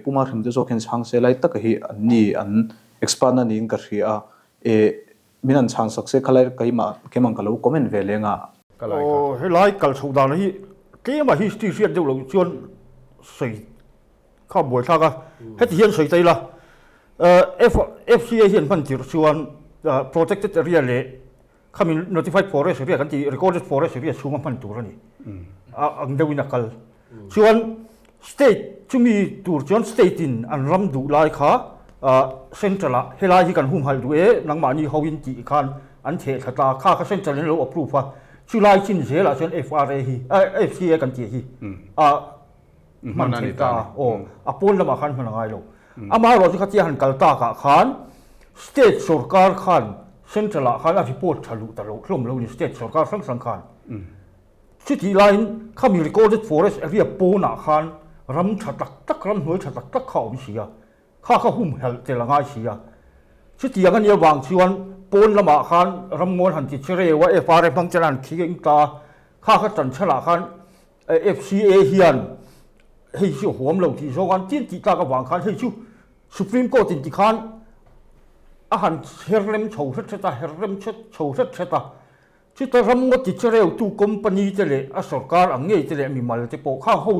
Puma hrim te zawk hian chhang se lai taka hi an ni an expert na niin ka hria a, Min an chhang sak se khalai keimah keimang ka lo comment ve leng a. Aw helai kal chhoh dan hi tlema history hriat deuh loh chuan sawi kha buai thlak a, heti hian sawi ta ila FCA hian hman tirh chuan protected area leh khami notified forest area kan tih recorded forest area chhunga hman tur a ni ang deuhin a kal. Chuan state chumi tur chuan state in an ram duh lai kha central ah helai hi kan humhalh duh e nangmahni ho in tih khan an theh thla ta kha kha central in lo approve a chulai chin zel ah chuan FRA hi FCA kan tih hi a hman theih ta a aw a pawn lamah khan hman a ngai lo amaherawhchu khatia han kal tak ah khan state sorkar khan central ah khan a report tha luh ta loh hlawm lo ni state sorkar hrang hrang khan. Chutih laiin khami recorded forest area pawnah khan ram tha tak tak, ramhnuai tha tak tak kha a awm si a, kha kha humhelh tel a ngai si a. Chutiang a nih avang chuan pawn lamah khan ramngawn han ti che reu a, FRA hmang chen a han khi eng ta a, kha kha chanchhalah khan FCA hian hei chu a huam lo tih zawng an tin tih tlak avang khan hei chu Supreme Court in tikhan a han her rem chho hret hret a, her rem chho hret hret a. Chuta ram ngawt ti chereutu company te leh a sorkar ang ngei te leh mimal te pawh khang ho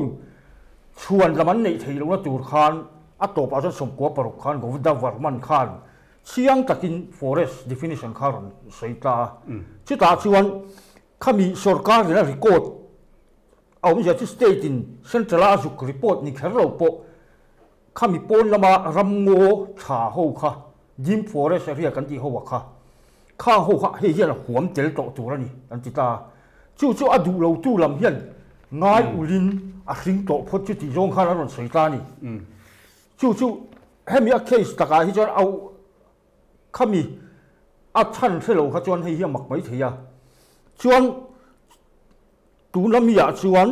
chhuan lam an neih theih lohna tur khan a tawpah chuan 16 khan Govinda Varman khan chiang takin forest definition kha rawn sawi ta a. Chutah chuan khami sorkar in a record a awmzia chu state in central a a zuk report ni kher lo pawh khami pawn lama ramngaw tha ho kha Deep forest area kan tih ho ah kha khang ho kha hei hian a huam tel tawh tur a ni an ti ta a. Chu chu a duh lo tu lam hian ngai ulin a hring tawh phawt chu tih zawng khan a rawn sawi ta a ni. Chu chu hemi a case takah hi chuan au khami a chhan hre lo kha chuan hei hi a mak mai thei a. Chuan Tuna miah chuan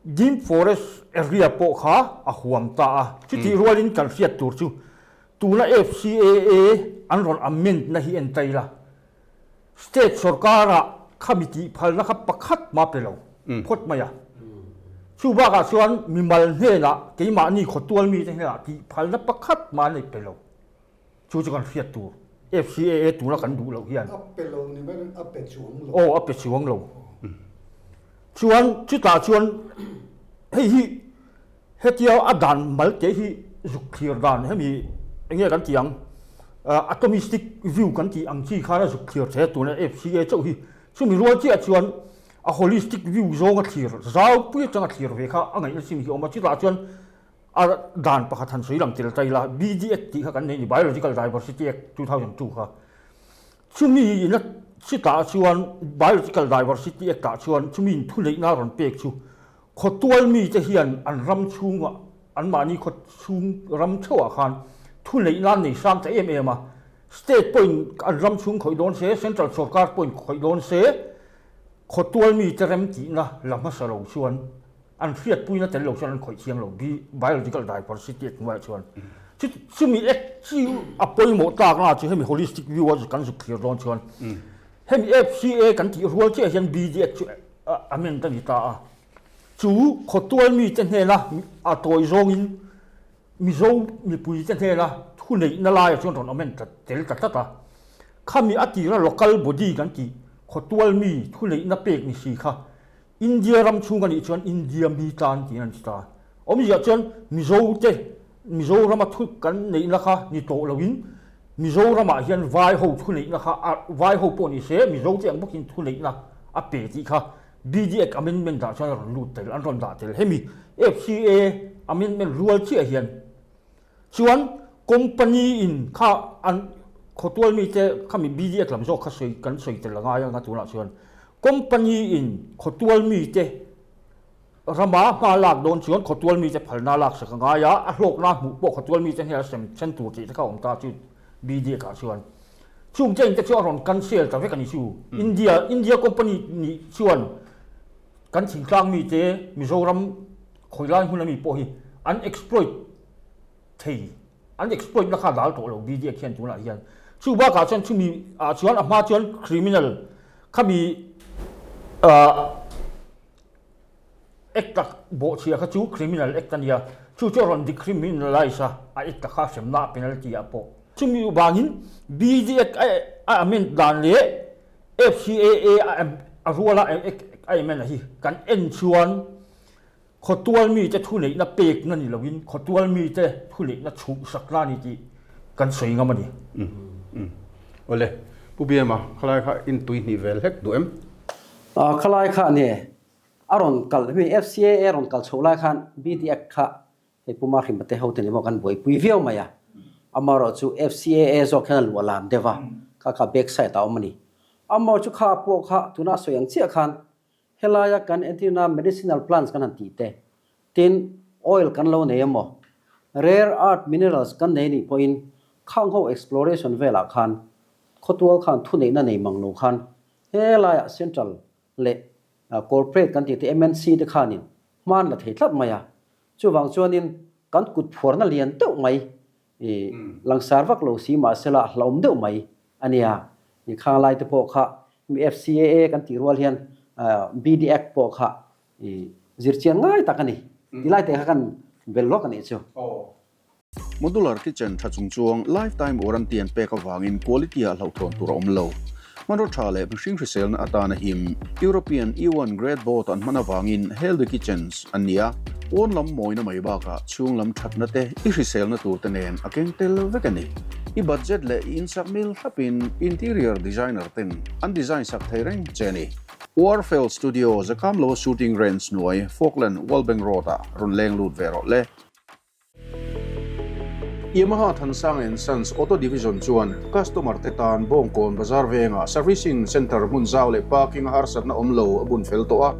Deep Forest area pawh kha a huam ta a, chutih rualin kan hriat tur chu tuna FCAA an rawn amend na hi en ta ila, State sorkarah khami tih phalna kha pakhat mah pe lo phawt mai a. Chu bakah chuan mimal hnenah keimahni khawtual mite hnenah tih phalna pakhat mah an nei pe lo. Chu chu kan hriat tur. FCAA tuna kan duh loh hian. A pe lo ni mai a pe chuang lo. Aw a pe chuang lo. Chuan chutah chuan hei hi hetia a dan mal te hi zuk thlir dan hemi enge kan tih ang atomistic view kan tih ang chi khan a zuk thlir thei a tuna FCA chauh hi. Chumi rual chiah chuan a holistic view zawng a thlir zau pui atanga thlir ve kha a ngaihna chin hi a awm a chutah chuan A dan pakhat han sawi lang tel ta ila, BD Act tih kha kan nei a ni, Biological Diversity Act 2002 kha. Chumi ina chutah chuan Biological Diversity Act ah chuan chumi in thuneihna a rawn pek chu khawtual mite hian an ram chhungah anmahni khaw chhung ram theuhah khan thuneihna an nei sang ta em em a. State pawhin an ram chhung khawih dawn se, Central sorkar pawhin khawih dawn se, khawtual mite remtihna la hmasa lo chuan an hriatpuina tel lo chuan an khawih thiang lo bi biological diversity act hnuaiah chuan chu chumi act chi a pawimawh tlak na chu hemi holistic view a kan zuk thlir dawn chuan hemi FCA kan tih rual chiah hian BD act chu amend a ni ta a. Chu khawtual mite hnena a tawi zawngin Mizo mipuite hnena thu neihna laiah chuan rawn awm en ta tel ta tlat a. Khami a tira local body kan tih khawtual mi thu neihna pek ni si kha India ram chhung a nih chuan India mi tan tiin an ti ta. Awmziah chuan Mizote Mizorama thu kan neihna kha ni tawh loin Mizoramah hian vai ho thu neihna kha vai ho pawh ni se Mizote ang bawkin thu neihna a pe tih kha BD Act Amendment ah chuan a rawn lut tel, an rawn dah tel. Hemi FCA Amendment rual chiah hian chuan company in kha an khawtual mite khami BD Act lam zawk kha sawi kan sawi tel a ngai anga tunah chuan company in khawtual mite rama hma lak dawn chuan khawtual mite phalna lak sak a ngai a, a hlawkna hmuh pawh khawtual mite hnen a sem then tur tih te kha a awm ta chu BD Act ah chuan. Chung chain te chu a rawn cancel ta vek a ni chu. India India company nih chuan kan thingtlang mite Mizoram khawilai hmun ami pawh hi an exploit thei an exploit na kha dal tawh lo BDA khian tunah hian. Chu bakah chuan chumi ah chuan a hma chuan criminal khami ah Act tak bawhchhia kha chu criminal act a nia, chu chu a rawn decriminalise a, a act kha hremna a penalty ah pawh. Chumi vangin BD Act a amend dan leh FCAA a ruala act a amend a hi kan en chuan khawtual mite thuneihna pekna ni loin khawtual mite thuneihna chhuhsakna a ni tih kan sawi ngam a ni. Awle, Pu Biama, khalai kha intui hnih vel hlek duh em? Khalai kha a ni. A rawn kal hemi FCAA rawn kal chhoh lai khan BD Act kha hei Puma Hrimate ho te ni maw kan buaipui viau mai a. Amaherawh chu FCAA zawk hian a luah lam deuh a, kha kha back side ah a awm a ni. Amaherawh chu kha pawh kha tuna a sawi ang chiah khan helaia kan entirna medicinal plants kan han tih te, tin oil kan lo nei emaw, rare earth minerals kan nei nih pawhin khang ho exploration velah khan khawtual khan thuneihna nei mang lo khan helaiah central leh corporate kan tih te MNC te khanin hman la thei tlat mai a, chuvang chuanin kan kut phuarna lian deuh mai i langsar vak lo si mahsela hlauhawm deuh mai a nia. I khang lai te pawh kha mi FCAA kan tih rual hian BD Act pawh kha i zirchian ngai tak a ni. Ti lai te kha kan bel lawk a nih chu. Modular kitchen tha chung chuang lifetime warranty an pek avangin quality ah hlauhthawn tur a awm lo. Hmanraw tha leh mihring hriselna atana him European E1 grade board an hman avangin healthy kitchens an ni a, pawn lam mawina mai bakah chhung lam thatna te i hriselna tur te nen a keng tel vek a ni. I budget leh i insak mil thlapin interior designer ten an design sak thei reng che a ni. Warfel Studio Zakam Loa Shooting Range hnuai Falkland Wallbank Road ah rawn leng lut ve rawh le. Yamaha Thansang and Sons Auto Division chuan customer te tan Bawngkawn Bazar vengah Servicing Centre hmun zau leh parking a harsatna awm lo a bun fel tawh a.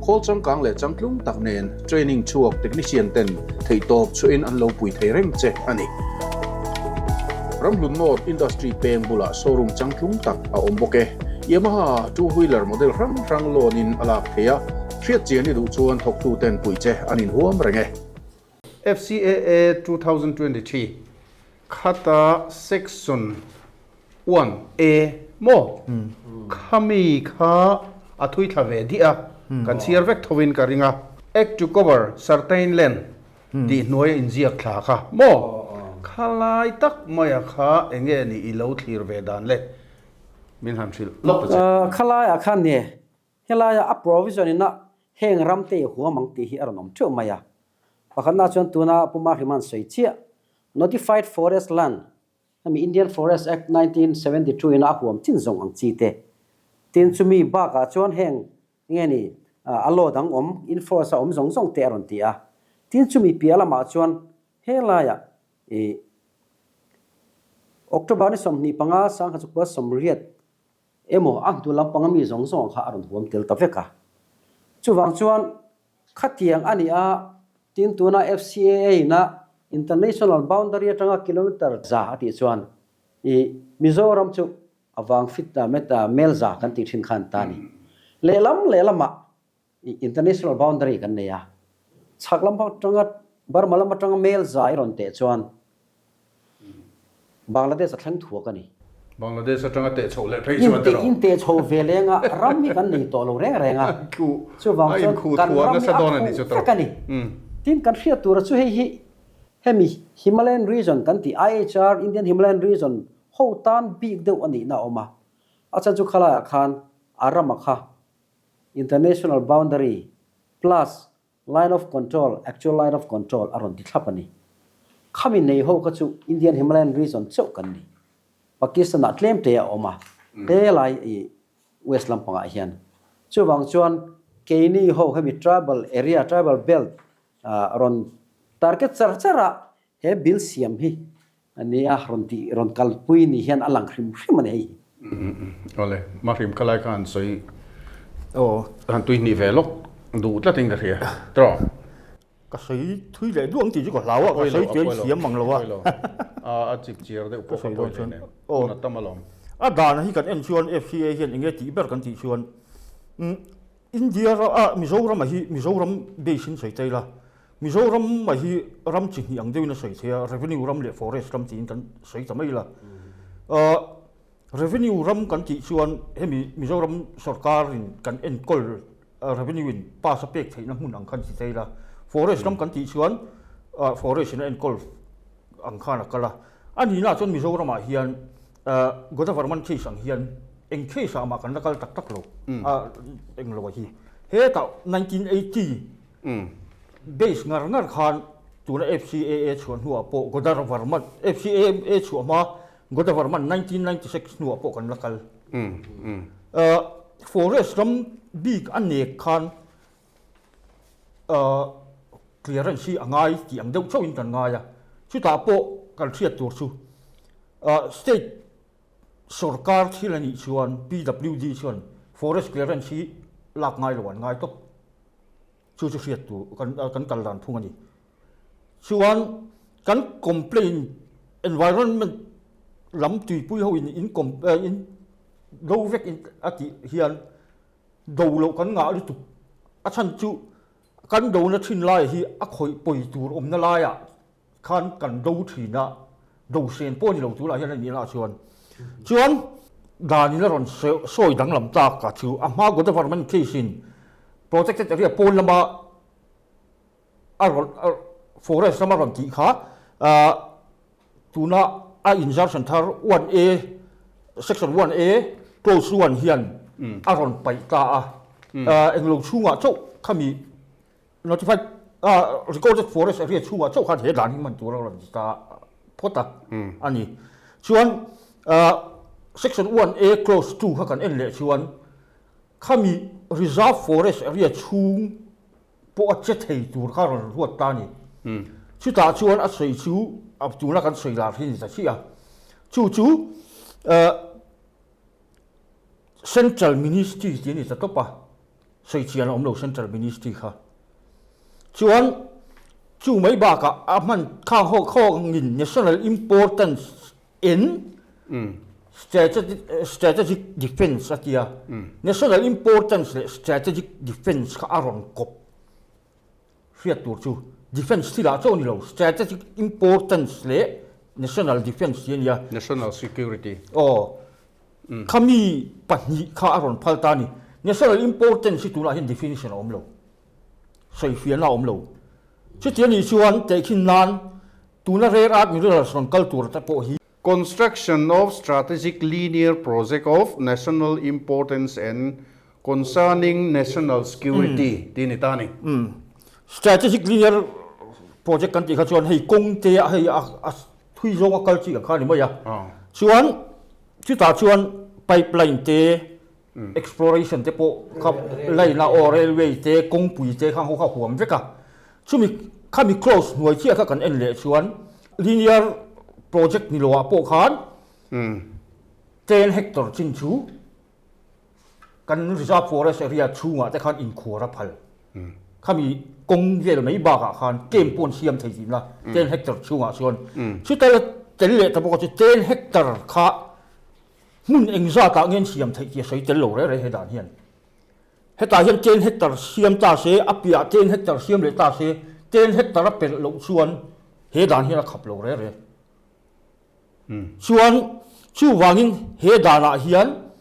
Khawl changkang leh changtlung tak nen training chhuak technician ten theihtawp chhuahin an lo pui thei reng che a ni. Ramhlun North Industry peng bulah showroom changtlung tak a awm bawk e. Yamaha two wheeler model hrang hrang loan in a lak thei a. Hriat chian i duh chuan thawktu ten puih che an inhuam reng e. FCAA 2023 khata Section 1A maw khami kha a thui thla ve diah a, kan chhiar vek thovin ka ring a. Act to cover certain land tih hnuaia inziak thla kha maw khalai tak maia kha enge ni i lo thlir ve dan le min han hrilh lawk ta che. Khalaiah khan ni Helaia a provision ina heng ram te i huam ang tih hi a rawn awm teuh mai a. Pakhatna chuan tuna Pu Mahriman sawi chiah, Notified Forest Land, hemi Indian Forest Act 1972 ina a huam chin zawng ang chi te. Tin, chumi bakah chuan heng nge ni a law dang awm, enforce a awm zawng zawng te a rawn ti a. Tin, chumi piah lamah chuan helaia i October ni 25 1980 Emaw a hnu lampang ami zawng zawng kha a rawn huam tel ta vek a. Chuvang chuan khatiang a nih a, tin tuna FCAA ina International Boundary atanga kilometer za a tih chuan i Mizoram chu a vang fit ta met a mel za kan tih thin khan ta a ni. Lehlam lehlamah i International Boundary kan nei a, chhak lam atanga Burma lam atanga mel za i rawn teh chuan Bangladesh a thleng thuak a ni. Bangladesh atanga teh chhoh leh phei chuan tiraw? In teh chho ve leng a, ram hi kan nei tawh lo reng reng a. Chuvang chuan kan ram hi a khuh vek a ni. Tin, kan hriat tura chu hei hi hemi Himalayan region kan tih IHR, Indian Himalayan Region, ho tan bik deuh a nihna a awm a. A chhan chu khalaiah khan a rama kha International boundary plus Line of control, actual line of control, a rawn ti thlap a ni. Khami nei ho kha chu Indian Himalayan region chauh kan ni. Pakistan ah tlem te a awm a, he lai i west lampangah hian. Chuvang chuan keini ho hemi tribal area, tribal belt rawn target char char a he bill siam hi a nia rawn tih rawn kalpui ni hian a lang hrim hrim a ni hei hi. Awle, ma hrim kha lai kha han sawi han tui hnih ve lawk duh tlat in ka hria tawh. Ka sawi thui leh duh ang tih chu ka hlau a, ka sawi tui a thiam mang lo a. A chip chiar deuh pawh ka pawi leh nen, hun a tam alawm. A dan hi kan en chuan FCA hian enge tih ber kan tih chuan India a Mizoram a hi Mizoram base in sawi ta ila Mizoram mai hi ram chi hnih ang deuhin a sawi thei a, revenue ram leh forest ram tiin kan sawi ta mai la. Revenue ram kan tih chuan hemi Mizoram sorkarin kan enkawl revenue in pass a pek theihna hmun ang khan ti thei la. Forest ram kan tih chuan forest in a enkawl ang khan a kal a. A nihna chuan Mizoramah hian Godavarman case ang hian eng case ah mah kan la kal tak tak lo eng lo a hi. Hetah 1980 Base ngar ngar khan tuna FCAA chhuah hnuah pawh Godavarman, FCAA chhuah hma Godavarman 1996 hnuah pawh kan la kal. Forest ram bik a nek khan clearance hi a ngai tih ang deuh chauhin kan ngai a. Chutah pawh kan hriat tur chu state sorkar thil a nih chuan PWD chuan forest clearance hi lak ngai lo an ngai tawp. Chu chu hriat tur kan kan kal dan thung a ni. Chuan kan complain environment lam tuipui ho in in in do vek in a tih hian do loh kan ngah lutuk. A chhan chu kan do na thin lai hi a khawih pawi tur awmna laiah khan kan do thin a, do sen pawh a ni lo tunah hian a nih lah chuan. Chuan danin a rawn sawi danglam tak a chu a hma Godavarman case in protected area pawn lama a rawn forest lama rawn tih kha tuna a insertion thar 1A section 1A clause 1 hian a rawn paih ta a, englo chhungah chauh khami Notified recorded forest area chhungah chauh khan he dan hi hman tur a rawn ti ta phawt a a ni. Chuan section 1A clause 2 kha kan en leh chuan khami reserve forest area chhung pawh a che thei tur kha rawn ruat ta a ni. Chutah chuan a sawi chu tuna kan sawi lar hi ni ta chiah a. Chu chu Central Ministry tih a ni ta tawp a. Sawi chian a awm lo Central Ministry kha. Chuan chu mai bakah a hman khang ho khawngin National Importance in Strategic Defence a tia. National Importance leh Strategic Defence kha a rawn kawp hriat tur chu Defence thilah chauh a ni lo, Strategic Importance leh National Defence tih a nia. National Security. Aw. Khami pahnih kha a rawn phal ta a ni. National importance hi tunah hian definition a awm lo. Sawifiahna a awm lo. Chuti a nih chuan tehkhin nan tuna rare earth minerals rawn kal tur te pawh hi. Construction of strategic linear project of national importance and concerning national security tih a ni ta a ni. Strategic linear project kan tih kha chuan hei kawng te ah hei a thui zawng a kal chi ang kha a ni mai a. Chuan chutah chuan pipeline te, exploration te pawh kha line a aw railway te, kawngpui te khang ho kha huam vek a. Chumi khami clause hnuai chiah kha kan en leh chuan linear project ni loah pawh khan 10 hectare chin chu Kan reserve forest area chhungah te khan inkhuar a phal. Khami kawng vel mai bakah khan camp pawh an siam thei tih la, 10 hectare chhungah chuan. Chuta la tel leh ta bawk a chu 10 hectare kha hmun engzatah nge an siam theih tih a sawi tel lo reh reh he dan hian. Hetah hian 10 hectare siam ta se, a piahah 10 hectare siam leh ta se, 10 hectare a pelh loh chuan he dan hian a khap lo reh reh. Chuan. Chuvangin he danah hian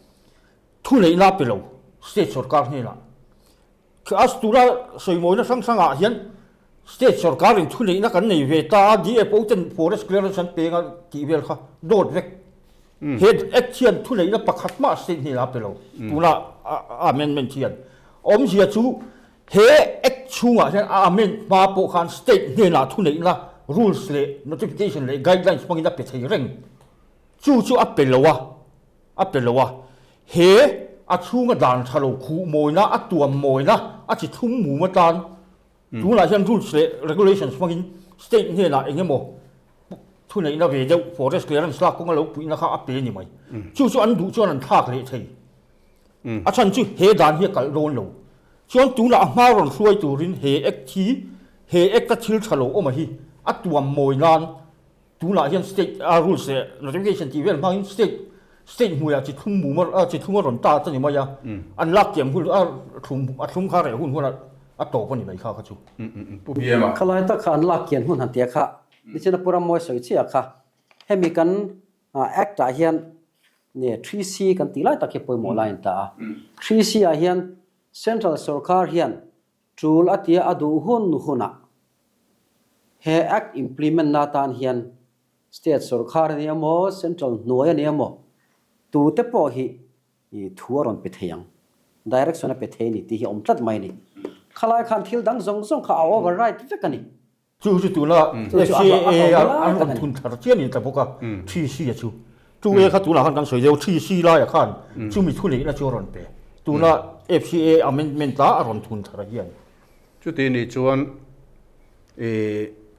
thuneihna a pe lo state sorkar hnenah. A tura sawimawina hrang hrangah hian state sorkarin thuneihna kan nei ve ta a, DFO ten forest clearance an peng a tih vel kha dawt vek. He act hian thuneihna pakhat mah state hnenah a pe lo tuna a amendment hian. Awmzia chu he act chhungah hian a amend hma pawh khan state hnenah thuneihna rules leh notification leh guidelines hmangin a pe thei reng. Chu chu a pe lo a. A pe lo a, he a chhunga dan tha lo khuh mawina, a tuam mawina, a chi thlum mum atan tunah hian rules leh regulations hmangin state hnenah eng emaw thuneihna ve deuh forest clearance lak kawnga lo puihna kha a pe a ni mai. Chu chu an duh chuan an thlak leh thei. A chhan chu he dan hi a kalh dawn lo. Chuan tunah a hma rawn hruai turin he act hi he act a thil tha lo awm a hi a tuam mawi nan Tunah hian state a rules leh notification tih vel hmangin state state hmuiah chi thlum mum a chi thlum a rawn ta ta ni mai a, an lak kiam hun a thlum a thlum kha reh hun hun a a tawp a ni mai kha kha chu. Pu Biama. Khalai tak kha an lak kian hun han tia kha nichina Pu Rammawi sawi chiah kha hemi kan act ah hian nge 3C kan tih lai tak hi pawimawh lai an ta a, 3C ah hian central sorkar hian Tul a tia a duh hun hunah he Act implement na atan hian State sorkar a nia maw, Central hnuai a nia maw, tute pawh hi thu a rawn pe thei ang, direction a pe thei a ni tih hi a awm tlat mai a ni. Khalai khan thil dang zawng zawng kha a override vek a ni. Chu chu tuna FCAA an rawn thun thar chian in ta bawk a, thi si a chu. Chu e kha tunah khan kan sawi deuh, thi si laiah khan chumi thu neihna chu a rawn pe. Tuna FCAA amendment a a rawn thun thar hian. Chuti nih chuan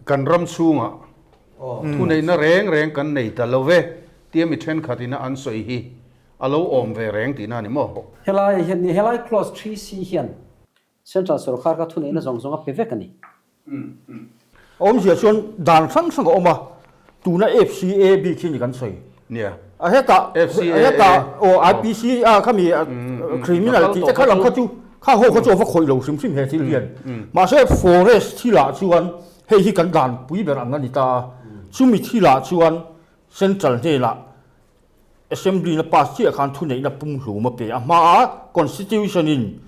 kan ram chhungah thu neihna reng reng kan nei ta lo ve tia mi thenkhatin an sawi hi a lo awm ve reng tihna a ni maw? Helai hian helai clause 3C hian Central sorkar kha thuneihna zawng zawng a pe vek a ni. A awmzia chuan dan hrang hrang a awm a, tuna FCA bik hi ni kan sawi. Nia. A hetah, FCAA. hetah aw IPC a khami criminal tih te kha lam kha chu kha ho kha chu a va khawih lo hrim hrim he thil hian. Mahse forest thilah chuan hei hi kan dan pui ber ang a ni ta a, chumi thilah chuan central hnenah Assembly na pass chiah khan thuneihna pumhlum a pe a. Hmaa Constitution in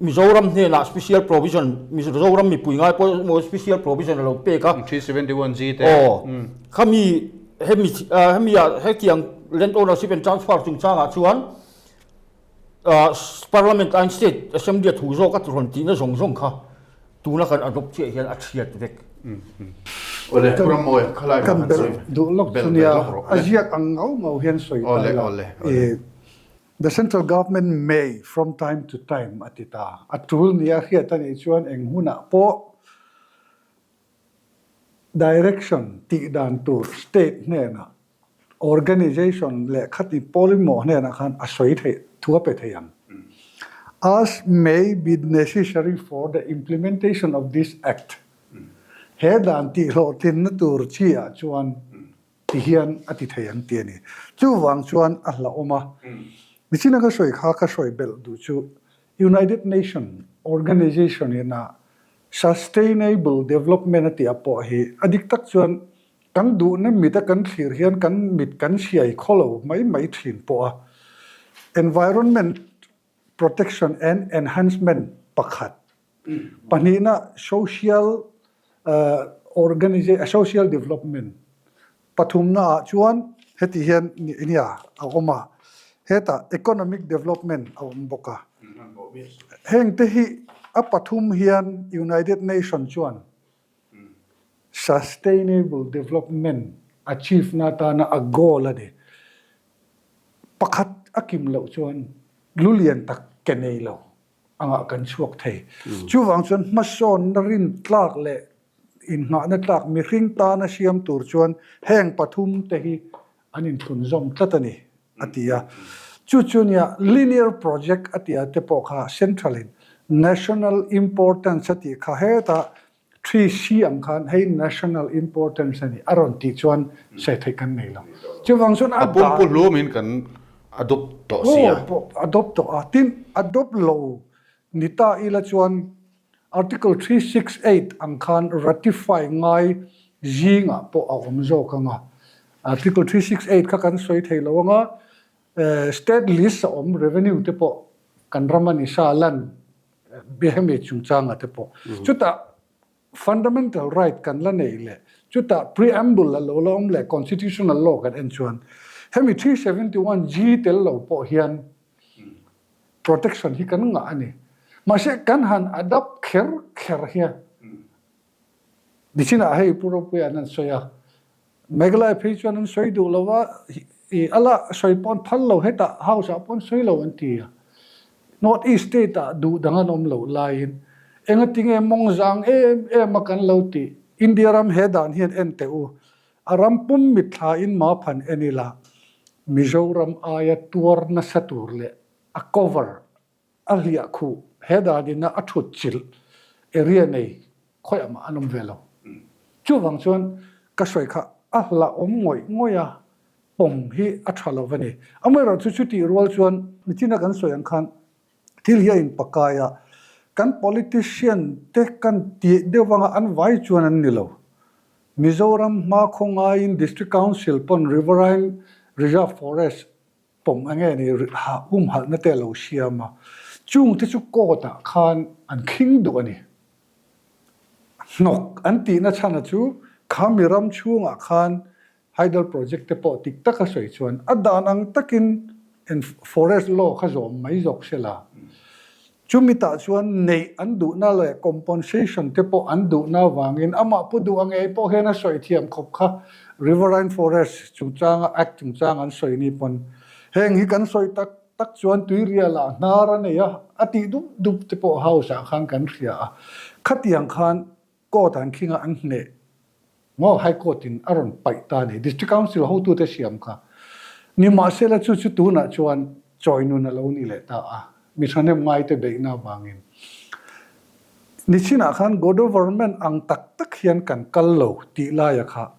Mizoram hnenah special provision, Mizoram mipui ngai pawh emaw special provision a lo pek a. 371G te. Aw, khami hemi hemi ah hetiang land ownership and transfer chungchangah chuan Parliament aiin State Assembly a thu zawk a rawn tihna zawng zawng kha tuna kan adopt chiah hian a thiat vek. Awle, Pu Rammawi, khalai Kan belh duh lawk chu nia, a ziak ang ngau ngau hian sawi ta ila. The central government may from time to time a ti ta. A tul nia hriat a nih chuan eng hunah pawh direction tih dan tur state hnenah Organization leh khati pawimawh hnenah khan a sawi theih thu a pe thei ang. As may be necessary for the implementation of this Act. He dan tihhlawhtlinna tur chi ah chuan ti hian a ti thei ang ti a ni. Chuvang chuan a hlauhawm a. Nichina ka sawi kha ka sawi belh duh chu United Nation Organization in a Sustainable Development a tih ah pawh hi a dik tak chuan Kan duhna mita kan thlir hian kan mit kan hriai khaw lo mai mai thin pawh a, Environment Protection and Enhancement pakhat, pahnihna Social Social Development pathumna ah chuan heti hian nia a awm a, hetah Economic Development a awm bawk a. Hengte hi a pathum hian United Nation chuan Sustainable Development achieve na atana a goal a ni. Pakhat a kim loh chuan lu lian tak ke nei lo angah kan chhuak thei. Chuvang chuan hmasawnna rin tlak leh innghahna tlak mihring tana siam tur chuan heng pathum te hi an inthlunzawm tlat a ni a ti a. Chu chu nia linear project a tih ah te pawh kha central in national importance a tih kha hetah 3C ang khan hei national importance a ni a rawn tih chuan sawi theih kan nei lo. Chuvang chuan a pumpu hlumin kan adopt tawh si a. Adopt tawh a. Tin, adopt lo ni ta ila chuan Article 368 ang khan ratify ngai zingah pawh a awm zawk ang a. Article 368 kha kan sawi thei lo anga, State list a awm revenue te pawh kan ram a ni sa lan hemi chungchanga te pawh. Chutah fundamental right kan la nei leh chutah preamble a lo la awm leh constitutional law kan en chuan hemi 371G tel lo pawh hian protection hi kan ngah a ni. Mahse kan han adapt kher kher hian nichinah hei Pu Ropuia'n an sawi a, Meghalaya phei chuan an sawi duh lo a, i a la sawi pawh an phal lo, hetah house ah pawh an sawi lo an ti a. North East state ah duh dang an awm loh laiin engatinge mawngzang em em a kan lo tih? India ram he dan hian en teh u, a ram pum mitthla in maphan en ila Mizoram aia tuar nasa tur leh a cover a hliah khuh he dan ina a thut chilh area nei khawiah mah an awm ve lo. Chuvang chuan ka sawi kha a hlauhawm ngawih ngawih a, pawm hi a tha lo va ni. Amaherawhchu chutih rual chuan nichina kan sawi ang khan thil hi a inpakai a, kan politician te kan tih deuh anga an vai chuan an ni lo. Mizoram hma khawngaiin District Council pawn Riverine Reserve Forest pawm enge ni humhalhna te a lo siam a, chung te chu court ah khan an khing duh a ni. Hnawk an tihna chhana chu kha mi ram chhungah khan hydel project te pawh tik taka sawi chuan a dan ang takin forest law kha zawm mai zawk se la. Chumi tah chuan neih an duhna leh compensation te pawh an duhna avangin amah pu duh angei pawh hian a sawi thiam khawp kha Riverine Forest chungchanga Act chungchang an sawi ni pawn heng hi kan sawi tak tak chuan tuirial ah hnar a nei a, a tih dup dup te pawh house ah khan kan hria a, khatiang khan Court an khing a an hneh maw High Court in a rawn paih ta a ni. District Council hotute siam kha nimahsela chu chu tunah chuan chawi nun a lo ni leh ta a, mi thahnem ngaite beihna avangin. Nichinah khan Godoverment ang tak tak hian kan kal lo tih laia kha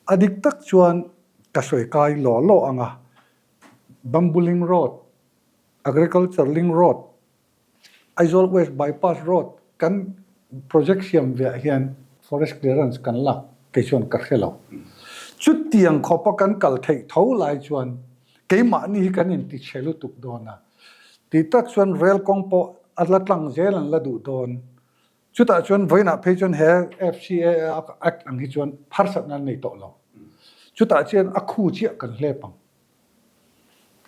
a dik tak chuan ka sawi kai law law ang a, Bamboo Link Road, Agriculture Link Road, Aizawl West Bypass Road kan project siam veah hian forest clearance kan lak kei chuan ka hre lo. Chutiang khawpa kan kal theih tho lai chuan keimahni hi kan inti chhe lutuk dawn a. Tih tak chuan rail kawng pawh a la tlang zel an la duh dawn. Chutah chuan vawiinah phei chuan he FCA Act ang hi chuan harsatna an nei tawh lo. Chutah chuan a khu chiah kan hlep ang.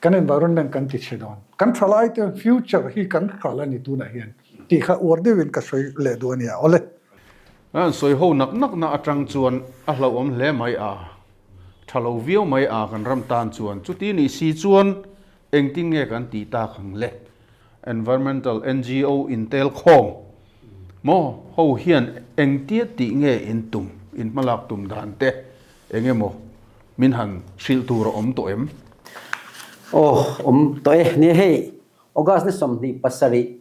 Kan environment kan ti chhe dawn. Kan thalai te future hi kan hral a ni tunah hian tih kha uar deuhin ka sawi leh duh a nia. Awle. An sawi ho nak nak na atang chuan a hlauhawm hle mai a, tha lo viau mai a kan ram tan chuan. Chuti nih si chuan engtin nge kan tih tak ang le? Environmental NGO intel khawm maw ho hian engtia tih nge in tum, in hmalak tum dan te Eng emaw min han hrilh tur a awm tawh em? Aw, awm tawh e. Nia hei, August ni 27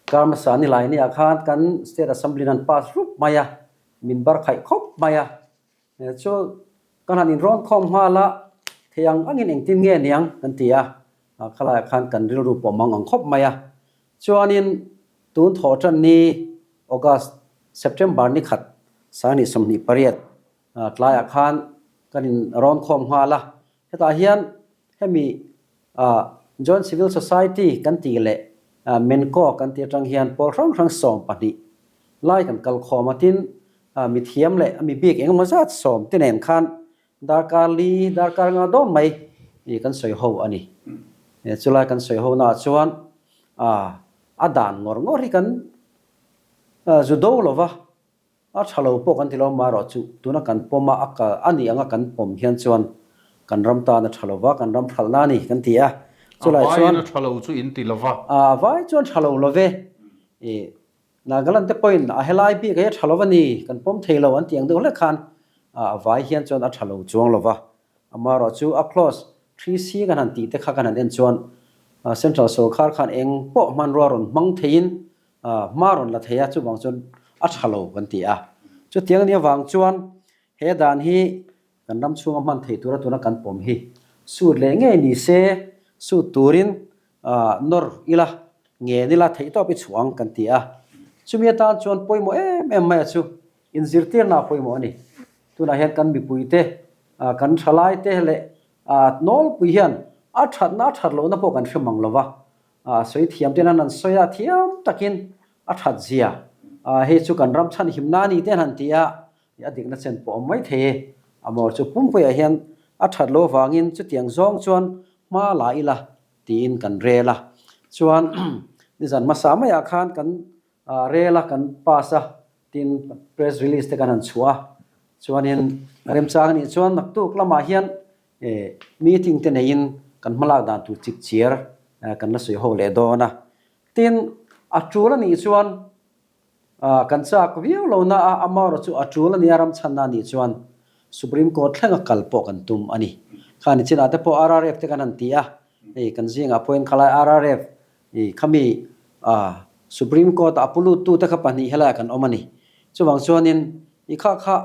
kar hmasa ni lai nia khan kan State Assembly in an pass rup mai a, min bar khaih khawp mai a. Chu kan han inrawn khawm nghal a, thei ang angin engtin nge niang kan ti a, khalaiah khan kan rilru pawh mang ang khawp mai a. Chuanin tun thawh tan ni August, September ni khat 2028 Tlaiah khan kan in rawn khawm nghal a, hetah hian hemi Joint Civil Society kan tih leh Menko kan tih atang hian pawl hrang hrang 12 lai kan kal khawm a, tin mithiam leh mi bik engemaw zat sawm te nen khan darkar li darkar nga dawn mai kan sawi ho a ni. Chulai kan sawi ho naah chuan a dan ngawr ngawr hi kan zu do lova, A tha lo pawh kan ti lo marawh chu tuna kan pawm a, a kal a nih anga kan pawm hian chuan kan ram tan a tha lo va, kan ram thalna a ni kan ti a. Chulai chuan. A vaiin a tha lo chu in ti lo va. A vai chuan tha lo lo ve. I Nagaland te pawhin a helai bik hi a tha lo a ni, kan pawm thei lo an ti ang deuh hlek khan a vai hian chuan a tha lo chuang lo va. Amarawh chu a clause 3C kan han tih te kha kan han en chuan Central sawrkar khan eng pawh hmanrua rawn hmang theiin hma rawn la thei a, chuvang chuan a tha lo kan ti a. Chutiang ania vang chuan he dan hi kan ram chhunga hman theih tura tuna kan pawm hi sut leh ngei ni se, sut turin nawr ila, ngen ila theih tawp i chhuang kan ti a. Chumi atan chuan pawimawh em em mai a chu inzirtirna a pawimawh a ni. Tunah hian kan mipuite. kan thalaite leh nawlpui hian a thatna a that lohna pawh kan hre mang lo va, sawi thiam ten an han sawi a, thiam takin a that zia hei chu kan ram chhan himna a ni te an han ti a, a dikna chen pawh a awm mai thei e. Amawr chu pumpuiah hian a that loh avangin chutiang zawng chuan hma la ila tiin kan rel a. Chuan nizan hmasa maiah khan kan rel a, kan pass a, tin press release te kan han chhuah a. Chuanin remchang anih chuan naktuk lamah hian meeting te neiin kan hmalak dan tur chip chiar kan la sawi ho leh dawn a. Tin, a tul anih chuan kan chak viau lo na a, amaherawh chu a tul ania ram chhanna anih chuan Supreme Court thlenga kal pawh kan tum a ni. Khani chinah te pawh RRF te kan han ti a, hei kan zingah pawhin khalai RRF i khami Supreme Court a pu luttu te kha pahnih helaiah kan awm a ni. Chuvang chuanin i kha kha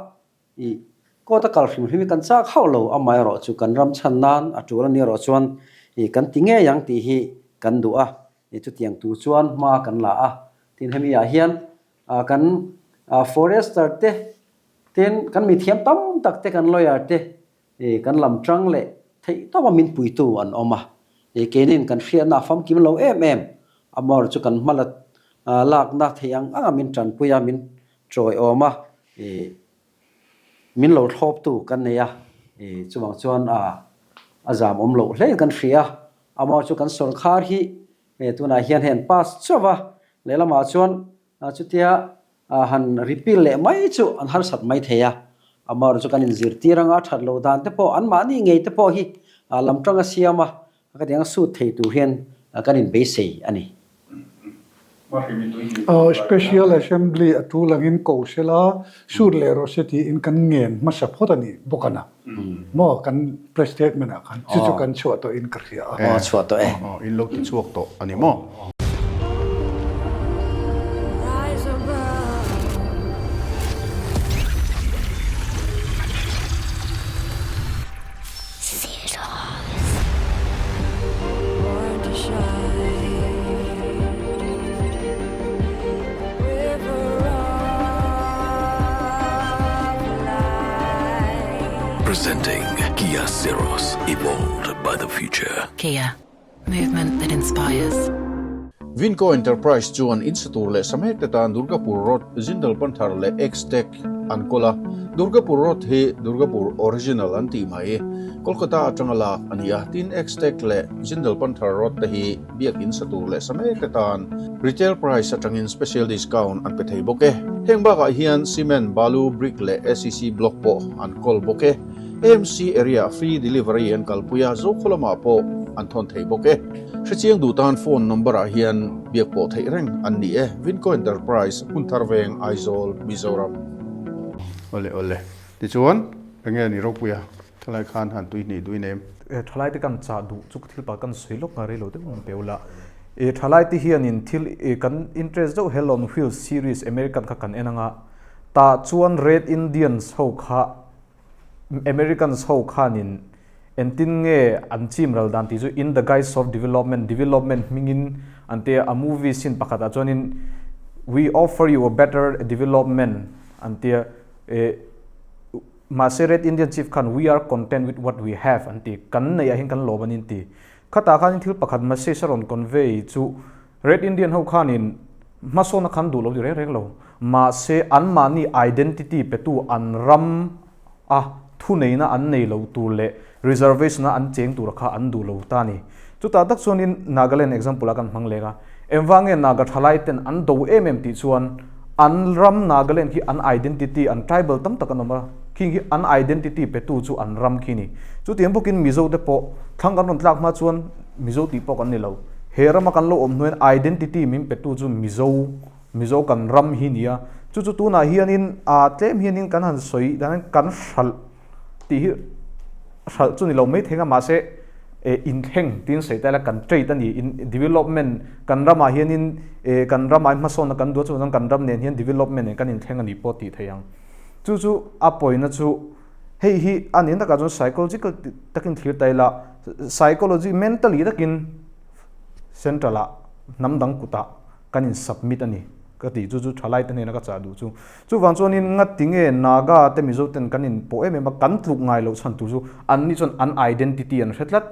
i court a kal hrim hrim hi kan chak hauh lo, amaherawh chu kan ram chhan nan a tul ania erawh chuan i kan ti ngei ang tih hi kan duh a, i chutiang tur chuan hma kan la a. Tin hemi ah hian kan forester te Tin, kan mithiam tam tak te, kan lawyer te kan lam tang leh theih tawpa min puitu an awm a. Keinin kan hriatna a famkim lo em em, amawr chu kan hmala lakna theih ang anga min tanpui a, min tawiawm a, min lo thlawptu kan nei a. Chuvang chuan a zam awm loh hle kan hria a, amawr chu kan sawrkhar hi tunah hian hei an pass chauh va, lehlamah chuan Chutia han repeal leh mai chu an harsat mai thei a, amaherawhchu chu kan inzirtir anga a that loh dan te pawh anmahni ngei te pawh hi lam tanga siam a, ka tiang suit thei tur hian kan inbeisei a ni. Special Assembly a tul angin ko sela suit leh rawh se tiin kan ngen hmasa phawt a ni bawk a na maw kan press statement ah khan chu chu kan chhuah tawh in ka hria a. Aw chhuah tawh e. In lo ti chhuak tawh a ni maw? Presenting Kia Syros, evolved by the future. Kia, movement that inspires. Vinco Enterprise chuan in sa tur leh sa mek te tan Durgapur Road, Jindal Panthar leh X-Tech an kawl a. Durgapur Road hi Durgapur Original an tih mai. Kolkata atanga lak a ni a, tin X-Tech leh Jindal Panthar Road te hi biakin sa tur leh sa mek te tan retail price atangin special discount an pe thei bawk e. Heng bakah hian cement, balu, brick leh acc block pawh an kawl bawk e. AMC area free delivery an kalpui a, Zokhaw lamah pawh an thawn thei bawk e. Hrechiang duh tan phone number ah hian biak pawh theih reng an ni e. Vinco Enterprise, Hmunthar Veng, Aizawl, Mizoram. Awle awle. Tichuan, enge ni ropui a? Thalai khan han tui hnih dui nem. Thalai te kan chah duh chu thil pa kan sawi lawk nga rei lo deuh ang pe ula. Thalai te hianin thil kan interest deuh Hell on Wheels series American kha kan en anga tah chuan Red Indians ho kha Americans ho khanin entin nge an chim ral dan tih chu in the guise of development development hmingin an tia a movie scene pakhatah chuanin we offer you a better development an tia Mahse Red Indian Chief khan we are content with what we have an ti. Kan neih ah hian kan lawm an inti. Khatah khanin thil pakhat message a rawn convey chu Red Indian ho khanin hmasawnna khan duh lo ti reng reng lo. Mahse anmahni identity petu an ram a thuneihna an nei lo tur leh reservation a an cheng tura kha an duh lo ta a ni. Chutah tak chuanin Nagaland example ah kan hmang leng a. Engvange Naga thalai ten an do em em tih chuan an ram Nagaland khi an identity, an tribal tam tak an awm a, khing khi an identity petu chu an ram khi ni. Chutiang bawkin Mizo te pawh thlang kan rawn tlak hma chuan Mizo tih pawh kan ni lo. He rama kan lo awm hnuaiin identity min petu chu Mizo, Mizo kan ram hi ni a. Chu chu tunah hianin aa tlem hianin kan han sawi dan kan hralh tih hi hralh chu ni lo mai thei ang a mahse eh inthleng tiin sawi ta ila kan trade a ni in development kan ramah hianin eh kan ramah hmasawnna kan duh a chuvang chuan kan ram nen hian development nen kan inthleng a nih pawh tih theih ang chu chu a pawina chu hei hi a nih takah chuan psychological takin thlir ta ila psychology mentally takin central ah hnam dang kutah kan in submit a ni. Ka ti chu chu thalai te hnena ka chah duh chu. Chuvang chuanin ngati nge Naga te Mizo ten kan in pawh em em a, kan tluk ngai loh chhan tur chu anni chuan an identity an hre tlat.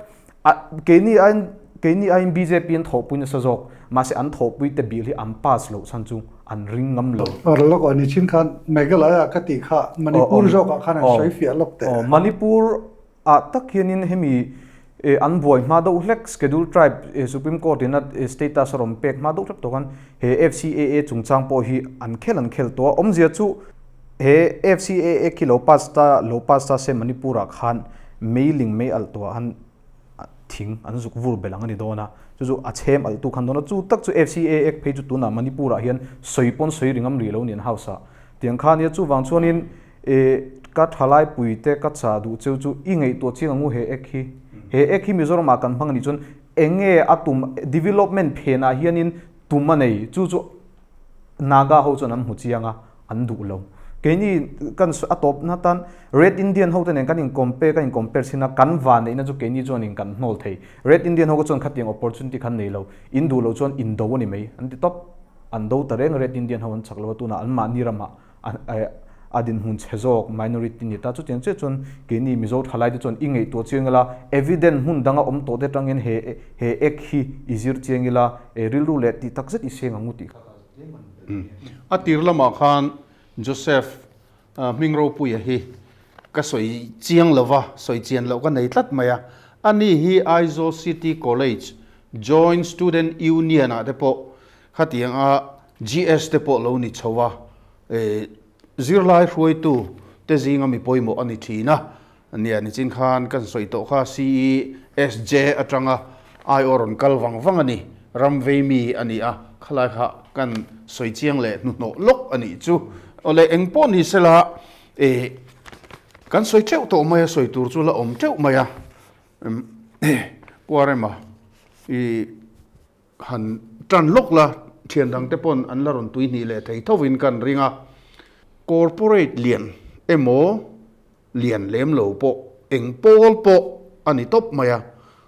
A keini aiin keini aiin bjp an thawhpui nasa zawk, mahse an thawhpui te bill hi an pass loh chhan chu an ring ngam lo. Awr lawk aw ni chin khan Meghalaya ka tih kha Manipur zawkah khan an sawi fiah lawk teh. Aw Manipur ah tak hianin hemi an buai hma deuh hlek Schedule Tribe Supreme Court in a status a rawn pek hma deuh hlek tawh khan he FCAA chungchang pawh hi an khel an khel tawh a, awmzia chu he FCAA khi lo pass ta lo pass ta se Manipur ah khan meiling mei alh tawh ah khan thing an zuk vur belh ang a ni dawn a, chu chu a chhem alh tu khan dawn a, chu tak chu FCAA phei chu tunah Manipur ah hian sawi pawn sawi ringam rih lo niin house ah tiang kha ania chuvang chuanin E, ka thalai puite ka chah duh cheu chu i ngaihtuah chiang ang u he ek hi. He ek hi Mizoramah kan hmang a nih chuan eng nge a tum, development phenah hianin tum a nei, chu chu Naga ho chuan an hmu chiang a, an duh lo. Keini kan a tawpna tan Red Indian ho te nen kan in compare kan in compare chin a, kan van neihna chu keini chuanin kan hnawl thei. Red Indian ho kha chuan khatiang opportunity khan nei lo, in duh loh chuan in do a ni mai an ti tawp. An do ta reng Red Indian ho an chak lo a, tunah anmahni ramah a dinhmun chhe zawk minority ni ta. Chutiang chiah chuan keini Mizo thalaite chuan i ngaihtuah chiang ila, evidence hmun danga awm tawh te atangin he he ek hi i zir chiang ila, rilru leh tih tak zet i seng ang u tih kha ka tlem an belh nghe. A tir lamah khan Joseph hming ropuia hi ka sawi chiang lo va, sawi chian loh ka nei tlat mai a. Ani hi Aizawl City College Joint Student Union ah te pawh khatianga GS te pawh lo ni chho a, zirlai hruaitu te zinga mi pawimawh a ni thin a, nia nichin khan kan sawi tawh kha CESJ atanga aiawh rawn kal vang vang a ni, ram vei mi a ni a, khalai kha kan sawi chiang leh hnuhnawh lawk a nih chu. Awle eng pawh ni sela kan sawi teuh tawh mai a, sawi tur chu la awm teuh mai a, Pu Arema i. Han tan lawk la, thian dangte pawn an la rawn tui hnih leh thei thovin kan ring a. Corporate lian emaw lian lem lo pawh eng pawl pawh a ni tawp mai a,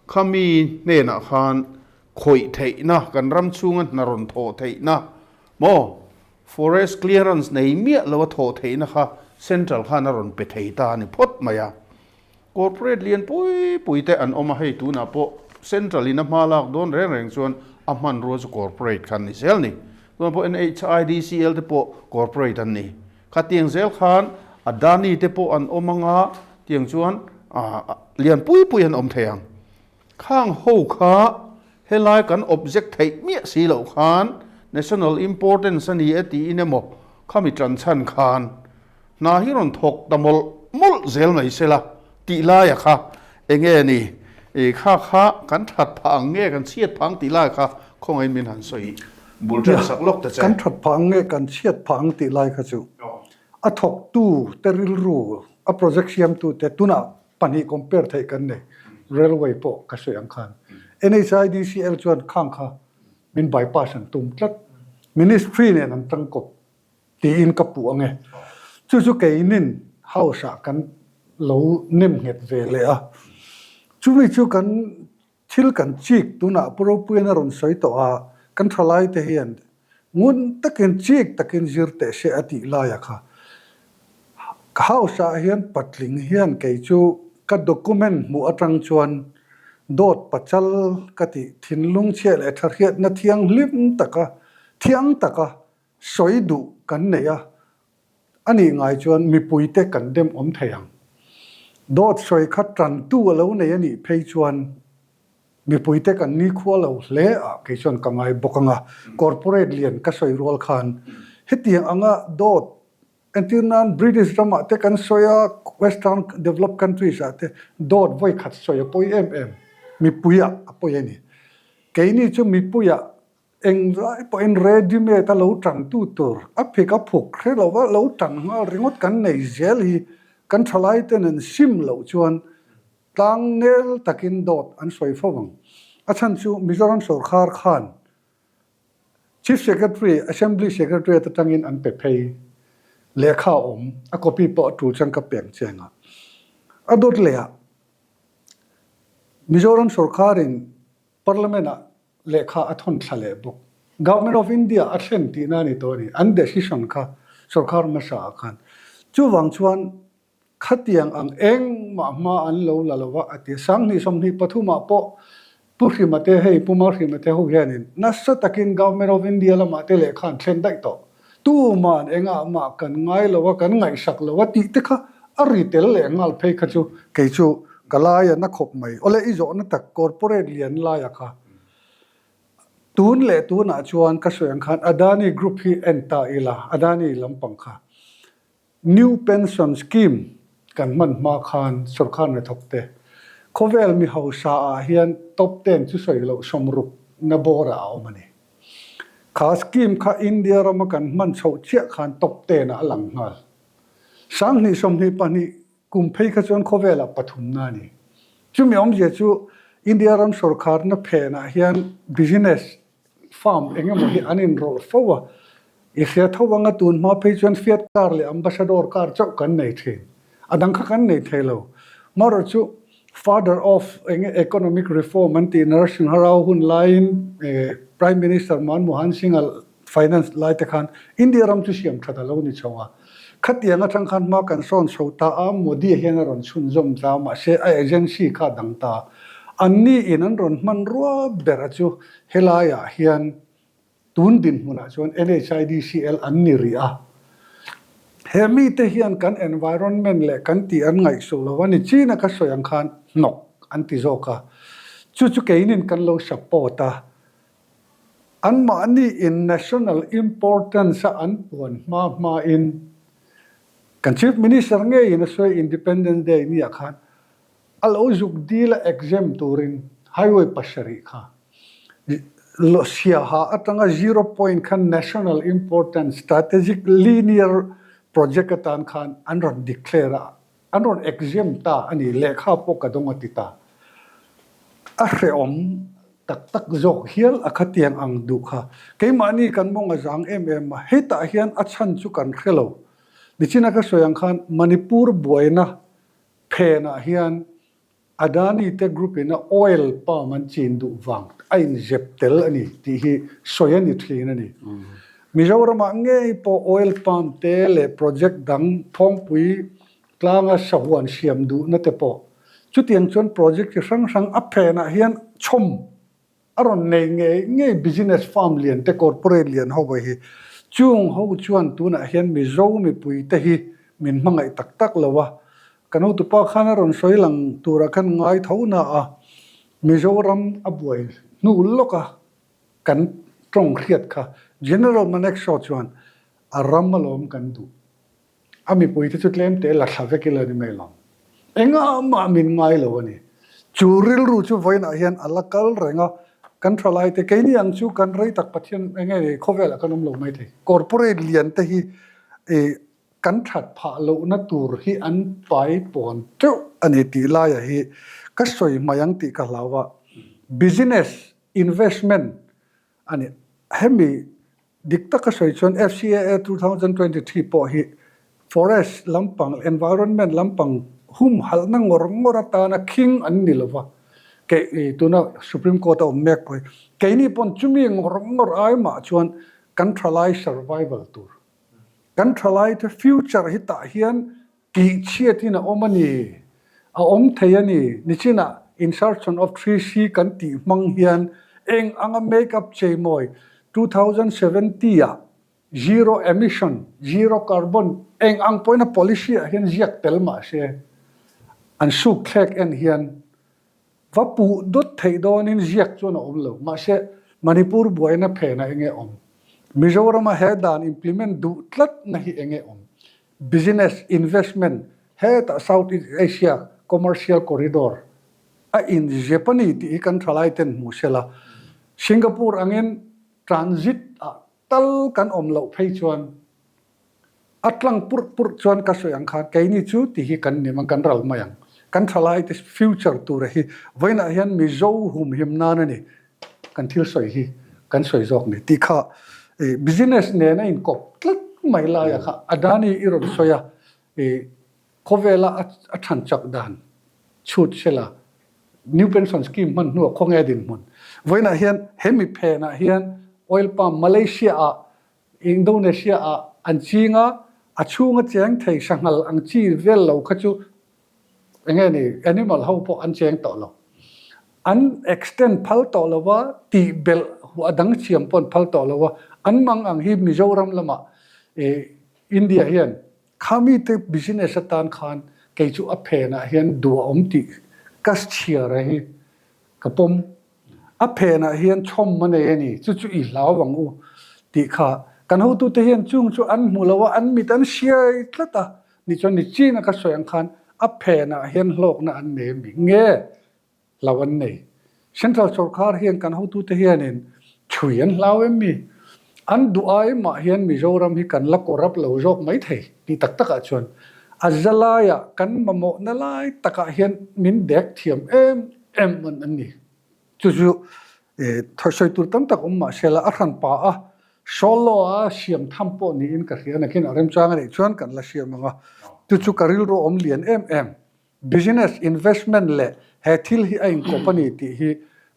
khami hnenah khan khawih theihna, kan ram chhunga hna rawn thawh theihna maw, forest clearance nei miah lo a thawh theihna kha central khan a rawn pe thei ta a ni phawt mai a. Corporate lian pui pui te an awm a, hei tunah pawh Central in a hma lak dawn reng reng chuan a hmanrua chu Corporate khan ni zel ni. Tunah pawh NHIDCL te pawh Corporate an ni. Khatiang zel khan Adani te pawh an awm anga tiang chuan lian pui pui an awm thei ang. Khang ho kha helai kan object theih miah si loh khan National importance a ni e tiin emaw khami tan chhan khan Hna hi rawn thawk ta mawlh mawlh zel mai se la tih laia kha enge ni i kha kha kan that phah ang nge kan chhiat phah ang tih lai kha khawngaihin min han sawi bul ṭan sak lawk ta che. Kan that phah ang nge kan chhiat phah ang tih lai kha chu a thawktu te rilru a project siamtu te tunah pahnih compare theih kan nei railway pawh ka sawi ang khan NHIDCL chuan khang kha min bypass an tum tlat ministry nen an tangkawp Tiin ka puh ang e. Chu chu keinin house ah kan lo nem nghet ve leh a. Chumi chu kan thil kan chik tunah Pu Ropuian a rawn sawi tawh a, kan thalai te hian ngun takin chik takin zir teh se a tih laia kha. House ah hian patling hian kei chu ka document hmuh atang chuan dawt pachal ka tih thinlung chhia leh thahriatna thianghlim taka thiang taka Sawi duh kan nei a, a nih ngai chuan mipuite kan dem awm thei ang. Dawt sawi kha tantu a lo nei a nih phei chuan mipuite kan nikhua lo hle a, kei chuan ka ngai bawk ang a. Corporate lian ka sawi rual khan hetiang anga dawt entir nan British ramah te kan sawi a, Western developed countries ah te dawt vawi khat sawi a pawi em em, mipuiah a pawi a ni. Keini chu mipuiah Eng lai pawhin ready made a lo tantu tur a phik a phuk hre lo va, lo tan nghal ringawt kan nei zel hi kan thalai ten an sim loh chuan tlang nel takin dawt an sawi fo ang. A chhan chu Mizoram sawrkhar khan Chief Secretary, Assembly Secretariat atangin an pe phei lehkha a awm, a copy pawh a tul chuan ka peng cheng a. A dawt leh ah Mizoram sawrkharin Parliament ah Lehkha a thawn thla leh bawk. Government of India a thlen tihna a ni tawh a ni, an decision kha sorkar hmasa ah khan. Chuvang chuan khatiang ang engmah hma an lo la lo va a ti a. 2024 ah pawh Pu Hrima te hei Pu Malhrima te ho hianin nasa takin Government of India lamah te lehkha an thlen daih tawh. Tuman engah mah kan ngai lo a, kan ngaihsak lo a tih te kha a ri tel leh nghal phei kha chu kei chu ka lai a na khawp mai. Awle i zawhna tak corporate lian laia kha tun leh tunah chuan ka sawi ang khan Adani Group hi en ta ila, Adani lampang kha New Pension Scheme kan hman hma khan sorkar hnathawk te khawvel mi hausa ah hian top ten chu sawi loh 60 na bawr ah a awm a ni. Kha scheme kha India rama kan hman chhoh chiah khan top ten ah a lang nghal. 2022 kum phei kha chuan khawvel ah pathumna a ni. Chumi awmzia chu India ram sorkarna phen ah hian business Farm eng emaw hi an inrawlh fo a, i hria tho anga tun hma phei chuan Fiat car leh Ambassador car chauh kan nei thin. A dang kha kan nei thei lo. Marawh chu father of eng nge economic reform an tih Narasimha Rao hun laiin Prime Minister Manmohan Singh-a finance lai te khan India ram chu siam that a lo ni chho a. Khatiang atang khan hma kan sawn chho ta a, Modi hian a rawn chhunzawm ta a, mahse a agency kha a dang ta. Anni in an rawn hman rua ber a chu Helaiah hian tun dinhmunah chuan NHIDCL an ni rih a. He mite hian kan environment leh kan tih an ngaihsuh lo a ni. China ka sawi ang khan hnawk an ti zawk a. Chu chu keinin kan lo support a. Anmahni in national importance a an puan hma hmain kan Chief Minister ngeiin a sawi Independence Day niah khan A lo zuk dil a exam turin highway pasarih kha Siaha atanga zero point khan national important strategic linear project atan khan an rawn declare a, an rawn exam ta a ni, lehkha pawh ka dawng a ti ta. A hrehawm tak tak zawk hial a khatiang ang duh kha. Keimahni kan mawng a zang em em a, hetah hian a chhan chu kan hre lo. Nichina ka sawi ang khan Manipur buaina Phenah hian Adani te group in a oil palm an chin duh vang a inzep tel a ni tih hi sawi a ni thin a ni. Mizoramah ngei pawh oil palm te leh project dang Phawngpui tlanga sahuan siam duhna te pawh chutiang chuan project chi hrang hrang a phenah hian chhawm A rawn nei ngei ngei business firm lian te corporate lian ho hi chung ho chuan tunah hian Mizo mipui te hi min hmangaih tak tak lo a, kan hotupa khan a rawn sawi lang turah khan ngai tho na a, Mizoram a buai hnu lawk a kan tawng hriat kha General Manekshaw chuan a ram alawm kan duh. A mipui te chu tlem te la thla vek ila ni mai lo. Engah mah min ngai lo a ni. Chu rilru chu vawiinah hian a la kal reng a, kan tha lai te keini ang chu kan rei tak Pathian eng nge ni khawvelah kan awm lo mai thei. Corporate lian te hi ih kan that phah lohna tur hi an pai pawn teuh a ni tih laia hi ka sawi hmai ang tih ka hlau a. Business investment a ni. Hemi Dik taka sawi chuan FCAA 2023 pawh hi forest lampang, environment lampang humhalhna ngawr ngawr atana khing an ni lova, kei tuna Supreme Court a awm mek pawh hi keini pawn chumi ngawr ngawr ai mah chuan kan thalai survival tur, kan thalaite future hi tah hian Tihchhiatin a awm a ni. A awm thei a ni. Nichinah insertion of 3C kan tih hmang hian eng anga make up cheimawi 2070 ah zero emission, zero carbon eng ang pawhin a policy ah hian ziak tel mah se an suk thlek en hian Va puh dawt theih dawnin ziak chuan a awm lo. Mahse, Manipur buaina phenah enge awm? Mizorama he dan implement duh tlatna hi enge awm? Business, investment, hetah South East Asia Commercial Corridor a inzep a ni tih hi kan thalaiten hmu sela. Singapore angin transit ah tal kan awm loh phei chuan A tlang purh purh chuan ka sawi ang khan keini chu ti hi kan nim ang, kan ral mai ang. Kan thalai te future tura hi vawiinah hian Mizo humhim nan a ni kan thil sawi hi kan sawi zawk ni tih kha business nen a inkawp tlat mai laia kha Adani i rawn sawi a, khawvela a than chak dan chhut sela New Pension Scheme hman hnuah khawnge dinhmun. Vawiinah hian he mi phenah hian. Oil palm Malaysia ah Indonesia ah an ching a, a chhunga cheng thei sanghal ang chi vel lo kha chu enge ni animal ho pawh an cheng tawh lo. An extend phal tawh lo va, tih belh a dang siam pawh an phal tawh lo va, an mang ang hi Mizoram lamah India hian khami te business atan khan kei chu a phenah hian duh a awm tih ka chhiar a hi ka pawm. A phenah hian chhawm a nei a ni, chu chu i hlau ang u tih kha kan hotute hian chung chu an hmu lo a, an mit an hriai tlat a, ni chuan ni chin a ka sawi ang khan a phenah hian hlawkna an nei a mi nge hlau an nei. Central sorkar hian kan hotute hianin chhui an hlau em mi? An duh ai mah hian Mizoram hi kan la corrupt lo zawk mai thei tih tak takah chuan a za laiah kan mamawhna lai takah hian min dek thiam em em man an ni. Chu chu thawisawi tur tam tak awm mah se la a hran pa a, solo a siam tham pawh niin ka hria nakin a remchang a nih chuan kan la siam ang a. Chu chu ka rilru awm lian em em. Business, investment leh he thil hi a inkawp a ni tih hi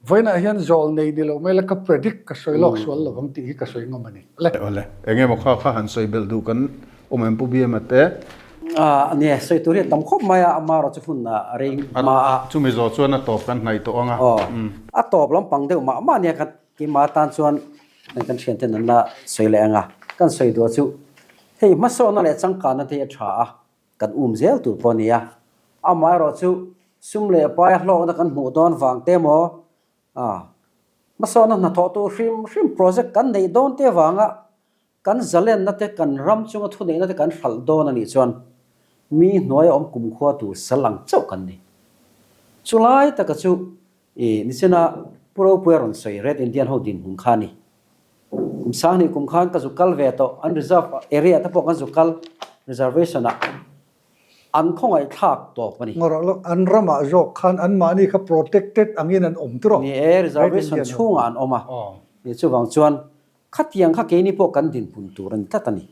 vawiinah hian zawl nei ni lo mai la ka predict ka sawi lawk sual lo vang tih hi ka sawi ngam a ni. Le. Awle, eng emaw kha kha han sawi belh duh kan awm em Pu Biama te? Nia, sawi tur hi a tam khawp mai a, amarawh chu hun a rei hma a. Chumi zawh chuan a tawp kan hnaih tawh ang a. Aw, a tawp lampang deuh mah mah nia ka keimah atan chuan kan thianten an la sawi leh ang a, kan sawi duah chu hei hmasawnna leh changkanna te hi a tha a, kan um zel tur pawh a ni a, amaherawhchu sum leh paia hlawkna kan hmuh dawn vang te maw hmasawnna hnathawh tur hrim hrim project kan neih dawn te vanga kan zalenna te kan ram chunga thuneihna te kan hralh dawn a nih chuan mi hnuaia awm kumkhua tur sal ang chauh kan ni. Chulai taka chu I nichina Pu Ropuia rawn sawi Red Indian ho dinhmun kha a ni. Kum sanghnih kum khan ka zu kal ve tawh, an reserve area te pawh kan zu kal reservation ah an khawngaih thlak tawp a ni. Ngawrh lo, an ramah zawk khan anmahni kha protected angin an awm tur aw. Ni e, reservation chhungah an awm a. Ni chuvang chuan khatiang kha keini pawh kan dinhmun tur a ni tlat a ni.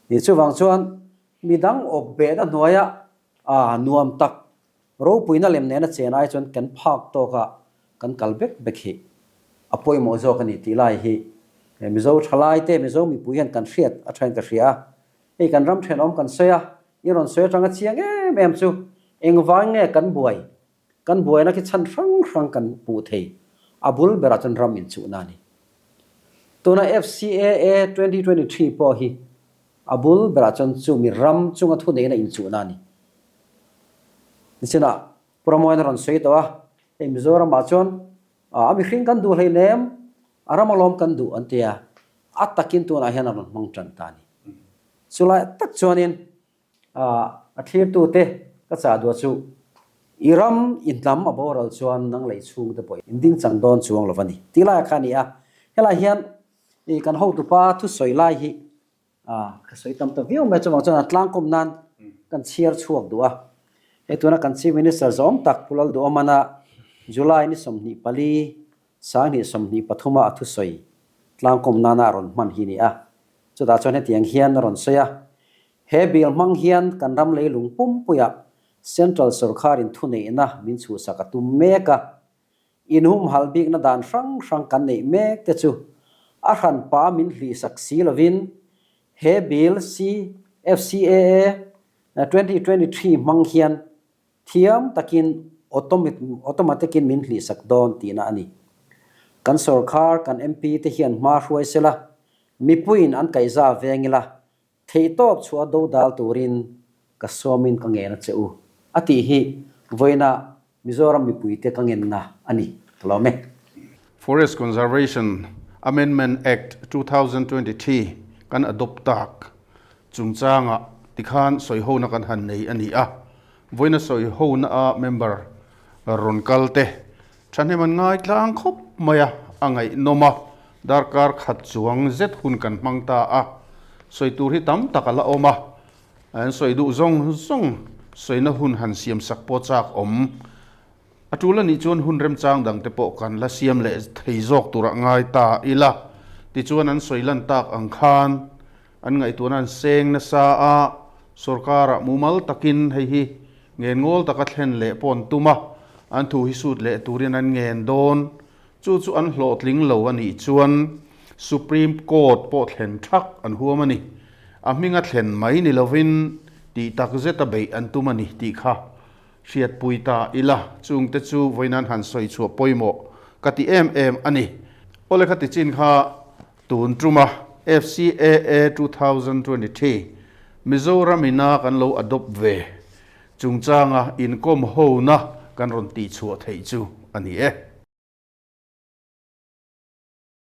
Ni chuvang chuan midang awp behna hnuaia nuam tak Ropuina lem nena chen ai chuan kan phak tawka kan kal bek bek hi a pawimawh zawk a ni tih lai hi Mizo thalai te, Mizo mipui hian kan hriat a thain ka hria a. Hei kan ram thenawm kan sawi a, i rawn sawi atanga chiang em em chu engvang nge kan buai, kan buaina khi chhan hrang hrang kan hmuh thei, a bul berah chuan ram inchuhna a ni. Tuna FCAA 2023 pawh hi A bul berah chuan chu mi ram chunga thuneihna inchuhna a ni. Nichinah Pu Ramoyana rawn sawi tawh a, hei Mizoramah chuan a mihring kan duh hleinem, a ram alawm kan duh an ti a, a takin tunah hian a rawn hmang tan ta a ni. Chulai tak chuanin a thlirtute ka chah duah chu i ram i hnam a boral chuan nang lei chhungte pawh in ding chang dawn chuang lo va ni tih lai kha a ni a. Helai hian I kan hotupa thusawi lai hi ka sawi tam ta viau mai chuvang chuan a tlangkawm nan kan chhiar chhuak duh a. Hei tuna kan Chief Minister zawm tak Pu Lalduhawmana July ni 24, 2023 a a thusawi tlangkawm nana a rawn hman hi a ni a. Chutah chuan hetiang hian a rawn sawi a, He bill hmang hian kan ram leilung pumpuiah Central sorkarin thuneihna min chhuhsak a tum mek a. Inhumhalh bikna dan hrang hrang kan neih mek te chu a hranpa min hlihsak si lovin he bill CFCAA 2023 hmang hian thiam takin automatic in min hlihsak dawn tihna a ni. Kan sorkar, kan MP te hian hma hruai sela, mipuiin an kaihza veng ila, Theihtawp chhuah dodal turin ka sawmin ka ngen a che u, a tih hi vawiina Mizoram mipuite ka ngenna a ni, ka lawm e. Forest Conservation Amendment Act 2023 kan adopt tak chungchangah tikhan sawihona kan han nei a ni a. Vawiina sawihona a member rawn kal te thahnem an ngai tlang khawp mai a, a ngaihnawm a, darkar khat chuang zet hun kan hmang ta a, sawi tur hi tam tak a la awm a, an sawi duh zawng zawng sawina hun han siam sak pawh chak awm. A tul a nih chuan hun remchang dang te pawh kan la siam leh thei zawk turah ngai ta ila, tichuan an sawi lan tak ang khan an ngaihtuahna an seng nasa a, sorkarah mumal takin hei hi ngen ngawl taka thlen leh pawh an tum a, an thu hi sut leh turin an ngen dawn. Chu chu an hlawhtling lo a nih chuan Supreme Court pawh thlen thak an huam a ni. A hminga thlen mai ni lovin tih tak zeta beih an tum a ni tih kha hriatpui ta ila, chungte chu vawiin han sawi chhuah pawimawh ka ti em em a ni. Awle kha tichin kha tun tuma FCAA 2023 Mizoram ina kan lo adopt ve chungchanga inkawm hona kan rawn tihchhuah theih chu a ni e.